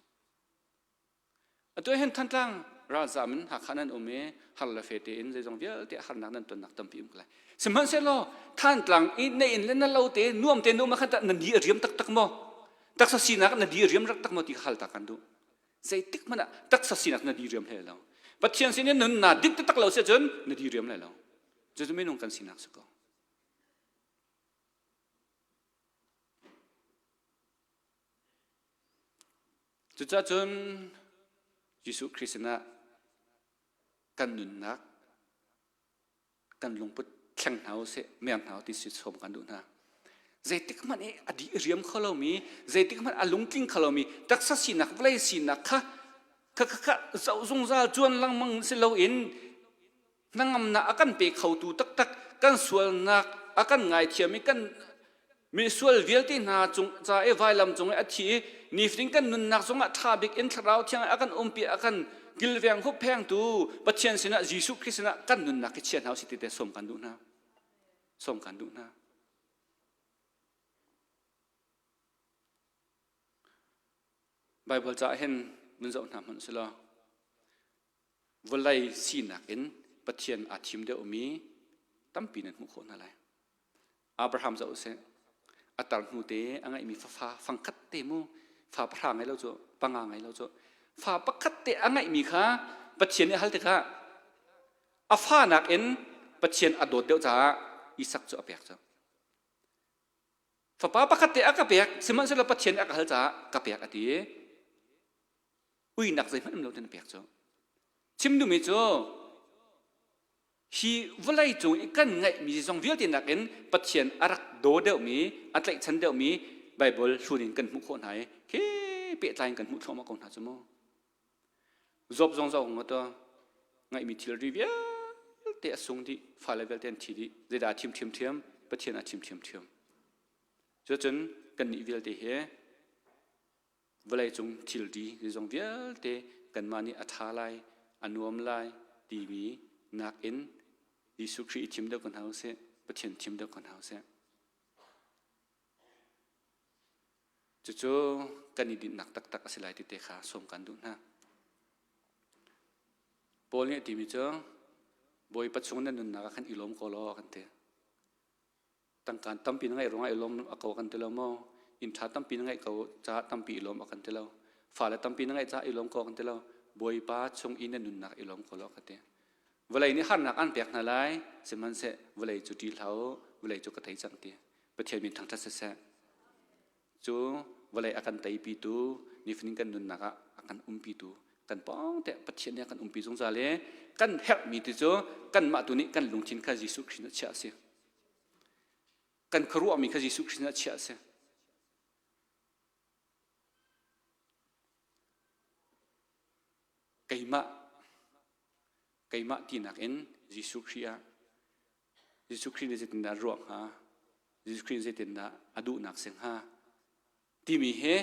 Atu hin Thantlang ralzam in Hakha nan um i har le fe tein zeizong vialte harnak nan tonnak tampi um ko lai. Sihmanhsehlaw Thantlang i na inn le na lo te nuam te na um ah khan na di a riam taktak maw? Taksa sinak na di a riam taktak maw ti kha hal ta kan duh. Zeitik hmanh ah taksa sinak na diriam hlei lo. Pathian sin in nun naa dik taktak lo si ahcun na diriam lai lo. Cucu minung kan sinak si ko. Cucaah cun Jesuh Khrist sinah kan nunnak kan lungput thleng hna usih mer hna ti si sawm kan duh hna zeitik hmanh i a di riam kho lomi zeitik hmanh a lungtling kho lomi taksa sinak vawlei sinak kha kha kha kha zoh zungzal cuan lengmang si loin hnangamnak a kan pe khotu taktak kan sualnak a kan ngaithiam i kan Misual vialte hna cung ca i vailam cung i a thi i nifatin kan nunnak zongah ṭha bik in Thlarau Thiang a kan umpi a kan kilveng hupphengtu Pathian sinah Jesuh Khrist sinah kan nunnak hi chia hna usih ti te sawm kan duh hna. Sawm kan duh hna. Baibal caah hin mun zoh hna hmanh sila. Vawlei sinak in Pathian aa thim deuhmi tampi nan hmuh khawh hna lai. Abraham zoh usih. A tar hnu te a ngeihmi fafa fangkhat te mu fa pahra ngei lo cu panga ngei lo cu fa pakhat te a ngeihmi kha Pathian nih a hal tikah a fa nakin Pathian a dawt deuh caah Isak cu a pek cu. Fapa pakhat te a ka pek sihmanhsehlaw Pathian nih a ka hal caah ka pek a ti i uinak zeihmanh um lo tin a pek cu. Chim duhmi cu hi vawlei cung i kan ngeihmi zong vialte nakin Pathian a rak daw deuhmi, a tlaihchan deuhmi Baibal hlun in kan hmuh khawh hna i khi pehtlai in kan hmuh thluahmah ko hna cu mu. Job zong zoh ngawt ngeihmi thilri vialte a sung dih, fale vialte an thi dih. Zeidah a thim ṭhiamṭhiam? Pathian a thim ṭhiamṭhiam. Cucun kannih vialte hi vawleicung thilri zeizong vialte kanmah nih a ṭha lai, a nuam lai timi nakin Jesuh Khrih i thim deuh ko hna usih, Pathian thim deuh ko hna usih. Cucu kan i dinhnak taktak a si lai ti te kha sawm kan duh hna. Paul nih a timi cu Bawipa chung na nunnak ah khan i lawm ko law kan ti. Tangkaan tampi na ngeih ruangah i lawm a ko kan ti lo maw? Inn ṭha tampi na ngeih ko caah tampi i lawm a kan ti lo. Fale tampi na ngeih caah i lawm ko kan ti lo. Bawipa chung i na nunnak i lawm ko law ka ti. Vawlei nih harnak an pek hna lai, sihmanhseh vawlei cu ṭih hlah u, vawlei cu ka tei cang ti. Pathian min thangṭhat siseh. Cu vawlei a kan teipitu, nifatin kan nunnak ah a kan umpitu, kan pawng te Pathian nih a kan umpi zungzal i kan herhmi ti cu kanmah tu nih kan lungthin kha Jesuh Khrist nih a chiah a si. Kan khuaruahmi kha Jesuh Khrist nih a chiah a si. Keimah keimah tinak in Jesuh Khrih ah Jesuh Khrih nih zeitindah a ruah hnga? Jesuh Khrih nih zeitindah a duhnak si hnga? Timi hi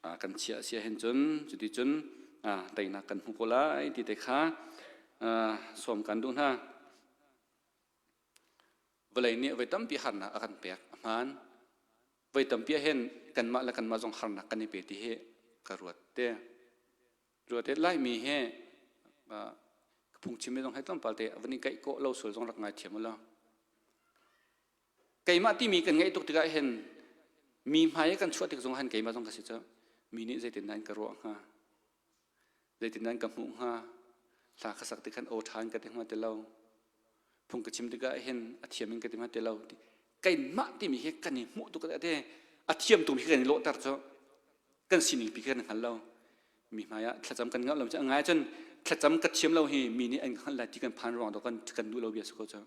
kan chiah sia hin cun cuticun teinak kan hmu ko lai ti te kha sawm kan duh hna. Vawlei nih voi tampi harnak a kan pek a hmaan. Voi tampi ah hin kanmah le kanmah zong harnak kan i pe ti hi ka ruat te. Ruat Laimi hi phungchim mi zong hei tlawmpal te van i kaih kawh lo sual zong rak ngai thiam u law. Keimah timi kan ngeih tuk tikah hin mi hmai kan chuah tik zong han keimah zong ka si cu mi nih zeitin an ka ruah hnga zeitin an ka hmuh hnga hla ka sak tik khan aw ṭha in ka ti hnga ti lo phung ka chim tikah hin a thiam in ka ti hnga ti lo keimah timi hi kan i hmuh tuk te a thiam tuk hi kan i lawhter cu kan sining pi kan hngal lo mi hmai ah thlacam kan ngah lo cu ngai cun thlacam ka thiam lo hi mi nih an hngalh lai ti kan phan ruang do kan kan duh lo bia si ko cu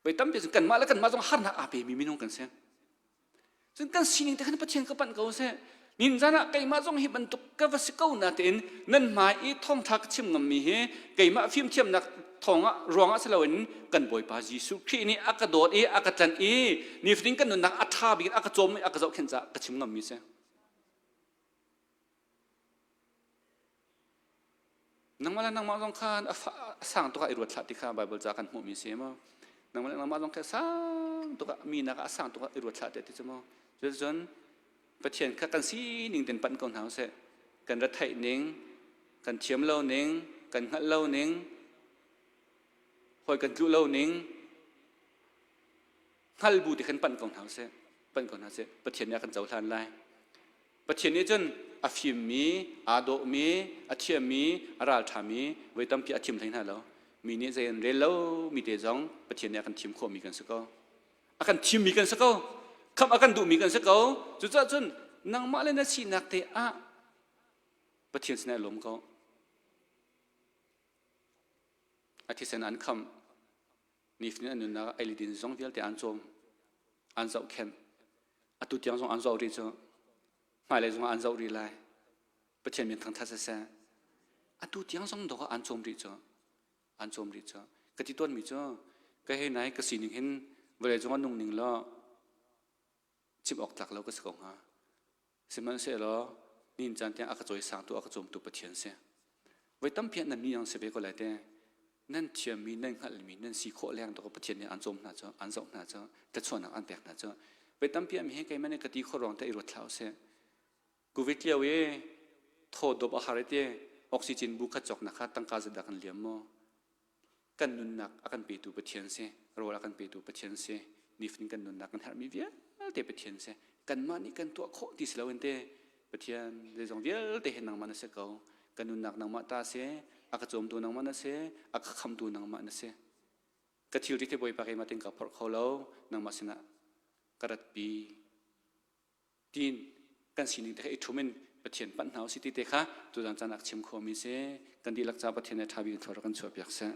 voi tampi cun kanmah le kanmah zong harnak aa pemi minung kan si Cun kan sining te khan Pathian ka panh ko seh. Ninzan ah keimah zong hi bantuk ka va si ko na tein nan hmai i thawngtha ka chim ngammi hi keimah fimthiamnak thawngah ruangah si loin kan Bawipa Jesuh Khrih nih a ka dawt i a ka tlanh i nifatin kan nunnak a ṭha bik in a ka cawm i a ka zohkhenh caah ka chim ngammi si. Nangmah le nangmah zong khan a sang tuk ah i ruat hlah ti kha Baibal ca kan hmuhmi si maw? Nangmah le nangmah zong kha sang tuk ah mi nak ah a sang tuk ah i ruat hlah ti cu maw? Cuticun Pathian kha kan sining ten panh ko hna usih. Kan retheih ning, kan thiam lo ning, kan hngalh lo ning, hawi kan tluh lo ning, hngal bu ti khan panh ko hna usih. Panh ko hna usih. Pathian nih a kan cohlan lai. Pathian nih cun a fimmi, aa dawhmi, a thiammi, a ralṭhami voi tampi a thim hlei hna lo. Mi nih zei an rel lomi te zong Pathian nih a kan thim khawhmi kan si ko. A kan thimmi kan si ko. Khamh a kan duhmi kan si ko. Cucaah cun nangmah le na sinak te ah Pathian sinah i lawm ko. A thisen an khamh. Nifatin an nunnak ah ei le din zong vialte an cawm. An zohkhenh. Atu tiang zong an zoh rih cu. Hmailei zong ah an zoh rih lai. Pathian min thangthat siseh. Atu tiang zong dawk ah an cawm rih cu. An cawm rih cu. Ka ti tawnmi cu ka hei nai ka sining hin vawlei cung ah nung ning law chim awk tlak lo ka si ko hnga. Sihmanhsehlaw nihin caan tiang a ka cawisangtu a ka cawmtu Pathian si. Voi tampi ah nan mi ang si ve ko lai te. Nan thiammi, nan hngalhmi, nan si khawh leng to Pathian nih an cawm hna cu, an zoh hna cu, thlachuahnak an pek hna cu. Voi tampi ah mi hi keimah nih ka ti khawh ruang te i ruat hlah usih. Covid lio i thaw dawp a har i ti. Oxygen bu khat cawknak kha tangka zeidah kan liam maw? Kan nunnak a kan petu Pathian si, rawl a kan petu Pathian si, nifatin kan nunnak kan herhmi vialte Pathian si. Kanmah nih kan tuah khawh ti si loin te Pathian zeizong vialte hi nangmah na si ko. Kan nunnak nangmah ta si, a ka cawmtu nangmah na si, a ka khamtu nangmah na si. Ka thilri te Bawipa keimah tin ka phorh kho lo, nangmah sinah ka ratpi. Tiin kan sining te kha i ṭhum in Pathian panh hna usih ti te kha tuzan caan ah chim khawhmi si. Kan dihlak ca Pathian nih ṭha bik in thlua kan chuahpiak seh.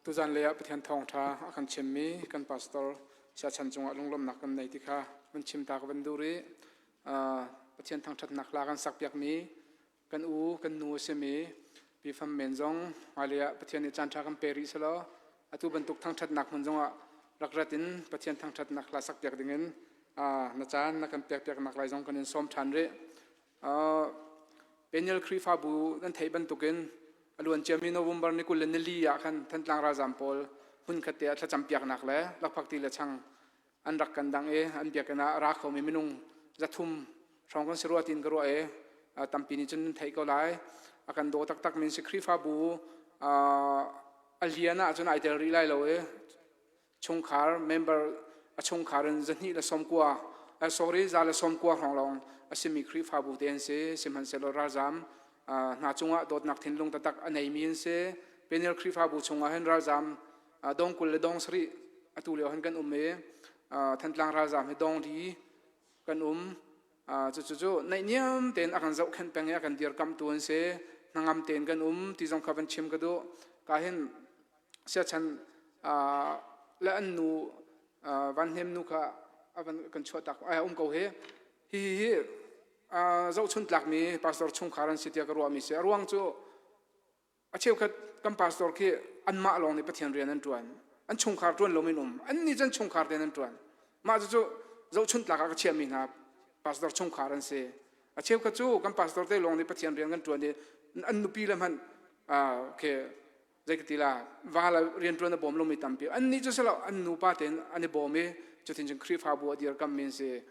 Tuzan lei ah Pathian thawngṭha a kan chimmi kan pastor siachan cungah lunglawmhnak kan nei ti kha van chim ta ka van duh rih. Pathian thangṭhatnak hla kan sakpiakmi kan u kan nu a simi Pi Fam Men zong hmailei ah Pathian nih caanṭha kan pe rih selaw atu bantuk thangṭhatnak hmun zongah rak rat in Pathian thangṭhatnak hla sakpiak dingin na caan na kan pekpiaknak lai zong kan in sawm ṭhan rih. Peniel Khrihfabu nan theih bantukin a luan ciami November ni 24 ah khan Thantlang ralzaam pawl hmunkhat te ah thlacam piaknak le lakphakti le chang an rak kan dang i an biakinn ah a ra khomi minung 300 hrawng kan si rua tiin ka ruah i tampi nih cun nan theih ko lai. A kan daw taktak min si Khrihfabu a lian ah cun ai tel rih lai lo i chungkhar member a chungkhar in 290 sorry 190 hrawng lawng a simi Khrihfabu te an si. Sihmanhsehlaw ralzaam hna cungah dawtnak thinlung taktak a neimi an si. Peniel Khrihfabu chungah hin ralzaam dong 20 le dong 70 atu lio hin kan um i Thantlang ralzaam hi dong li kan um. Cucu naihniam tein a kan zohkhenh peng i a kan dirkamhtu an si. Hnangam tein kan um ti zong kha van chim ka duh. Ka hin siachan le an nu Van Hnem nu kha a van kan chuahtak ai um ko hi. Hi hi zohchun tlakmi pastor chungkhar an si tiah ka ruahmi si. A ruang cu a cheukhat kan pastor khi anmah lawng nih Pathian rian an ṭuan. An chungkhar ṭuan lomi an um. Annih cu an chungkhar tein an ṭuan. Mah cucu zohchun tlak ah ka chiahmi hna pastor chungkhar an si. A cheukhat cu kan pastor te lawng nih Pathian rian kan ṭuan i an nupi le hmanh khi zei ka ti la va le rianṭuan a bawm lomi tampi. Annih cu si lo an nupa tein an i bawm i cutin cun Khrihfabu a dirkammi an si.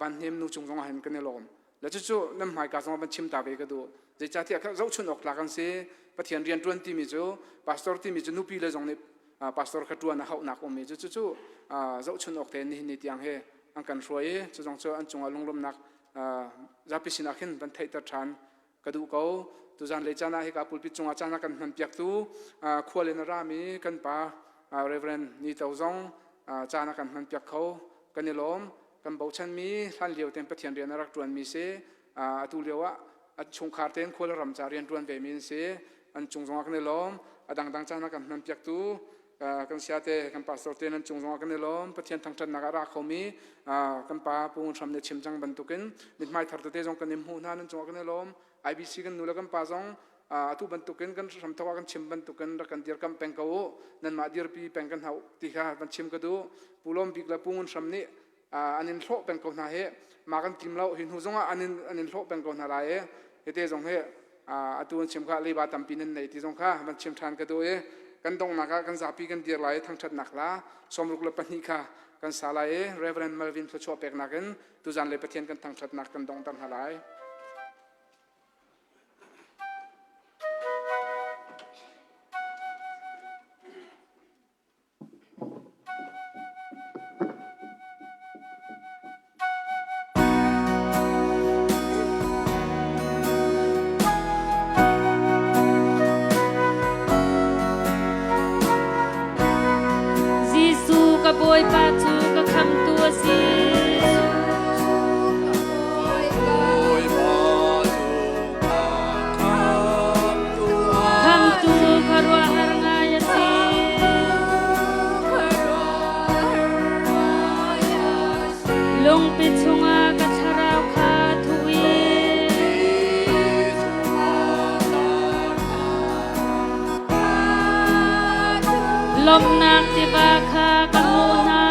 Van Hnem nu cung zong ah hin kan i lawm. Le cucu nan hmaika zong ah van chim ta ve ka duh. Zeicahtiah zohchun awk tlak an si. Pathian rianṭuan timi cu pastor timi cu nupi le zong nih pastor kha ṭuan a hauhnak um i cucu zohchun awk tein nihin ni tiang hi an kan hruai i cu zong cu an cungah lunglawmhnak zapi sinah khin van theihter ṭhan ka duh ko. Tuzan lei caan ah hika pulpit cungah caan a kan hmanpiaktu khual in a rami kan pa Reverend Ni To zong caan a kan hmanpiak kho. Kan i lawm. Kan bochanmi hlan lio tein Pathian rian a rak ṭuanmi si. Atu lio ah a chungkhar tein khual ram ca rian ṭuan vemi an si. An cung zongah kan i lawm. A dangdang caan a kan hmanpiaktu kan siate kan pastor te nan cung zongah kan i lawm. Pathian thangṭhatnak ah ra khomi kan pa Pu Ngun Hram nih a chim cang bantukin mithmai thar tete zong kan i hmuh hna nan cungah kan i lawm. IBC kan nu le kan pa zong atu bantukin kan hramthok ah kan chim bantukin rak kan dirkamh peng ko u. Nanmah dirpi peng kan hau ti kha van chim ka duh. Pu Lawm Bik le Pu Ngun Hram nih an in hlawh peng ko hna hi ma kan tim lo hi hnu zongah an in an in hlawh peng ko hna lai i hite zong hi atu an chim kha leiba tampi nan nei ti zong kha van chim ṭhan ka duh i kan donghnak ah kan zapi kan dir lai i thangṭhatnak la 62 kha kan sa lai i Reverend Melvin thluachuah peknak in tuzan le Pathian kan thangṭhatnak kan donghter hna lai. Jesuh ka Bawipa cu ka khamtu a si. Khamtu khuaruahhar ngai a si. Lungpi chungah ka thlarau kha thuh i lawmhnak tiva kha ka hmuh hna.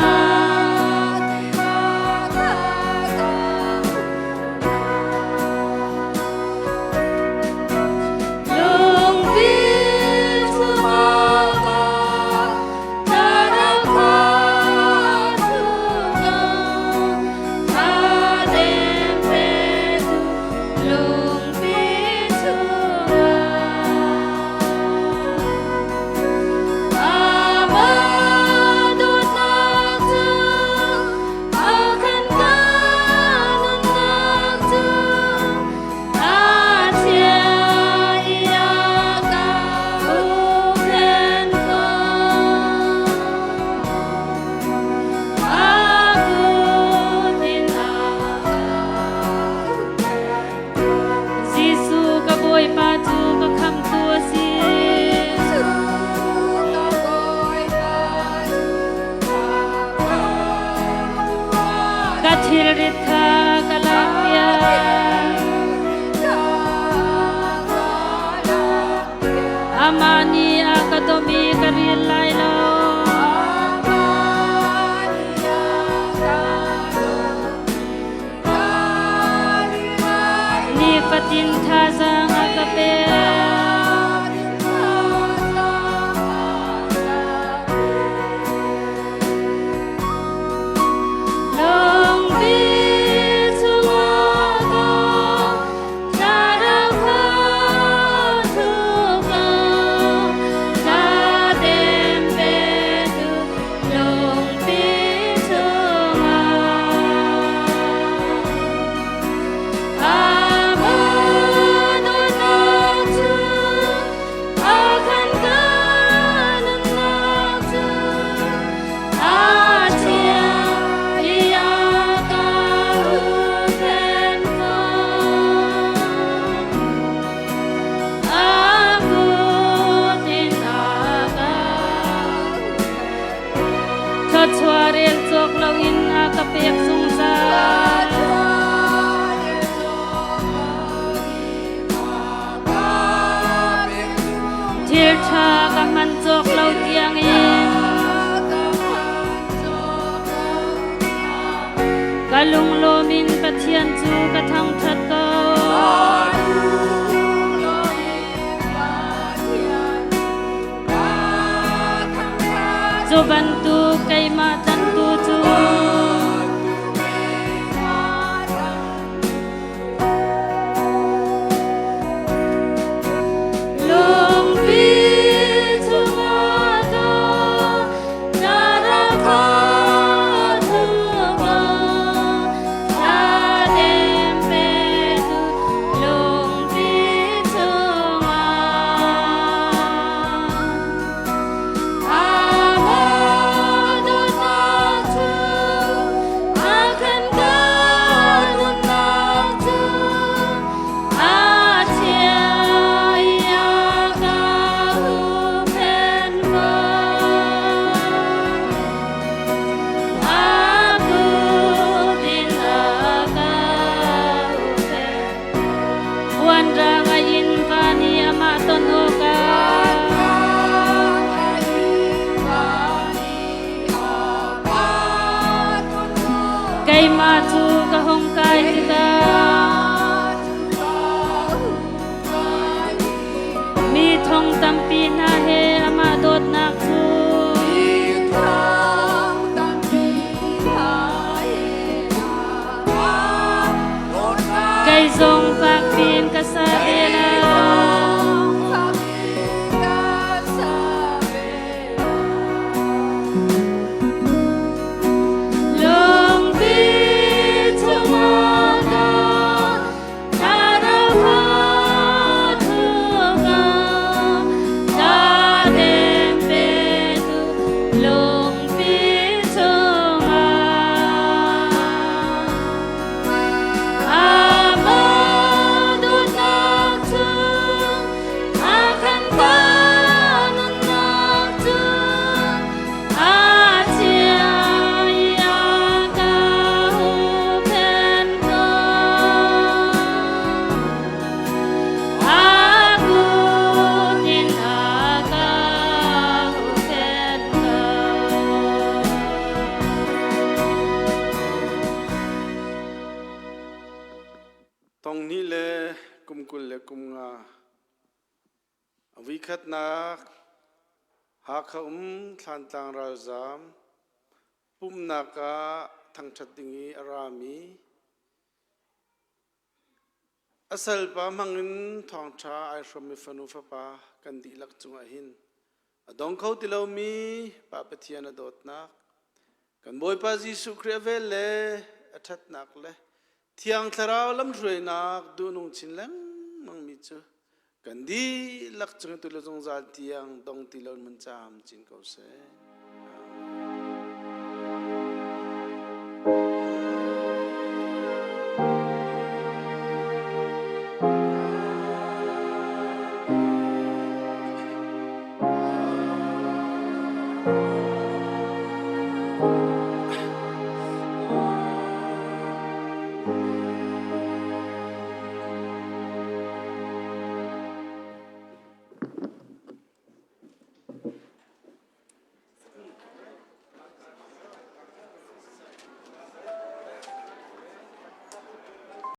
Lungpi chungah ka thlarau. thilrit kha ka lakpiak. Amah nih a ka dawm i ka ril lai lo. Nifatin thazaang a ka pek. Lungpi chungah ka thlarau kha thup ka dem petu lungpi chungah. Amah dawtnak cu a khan ka nunnak cu a thiang i a ka huhphenh fawn. A kut in a ka Thluachuah rel cawk loin a ka pek zungzal. Thil ṭha ka hman cawk lo tiangin ka lunglawm in Pathian cu ka thangṭhat ko. Cu bantuk keimah tlanhtu cu Lungpi chungah ka na rak thupa thladem petu lungpi chungah Amah dawtnak cu a kan ka nunnak cu a chia i a ka huhphenh fawn. A kut in a ka huhphenh. Puanrang a inn van i amah ton awkah keimah cu ka hung kai tikah mi thong tampi hna he amah dawtnak cu Kei zong fak piin ka sa ve lai. Lungpi chungah ka thlarau kha thuka thladem petu lungpi chungah. Amah dawtnak cu a kan ka nunnak cu a chia i a ka huhphenh ko. A kut in a ka huhphenh ko. Thong hnih le kum 20 le kum nga a voikhatnak Hakha um Thlantlang ralzaam pumhnak ah thangṭhat ding i a rami a salpa hmangin thawngṭha ai hrawmmi fanu fapa kan dihlak cungah hin a dong kho ti lomi Pa Pathian a dawtnak kan Bawipa Jesuh Khrih a vel le a ṭhatnak le Thiang Thlarau lamhruainak duhnung chin lengmangmi cu kan dihlak cung tu le zungzal tiang dong ti lo in mun caam cin ko seh.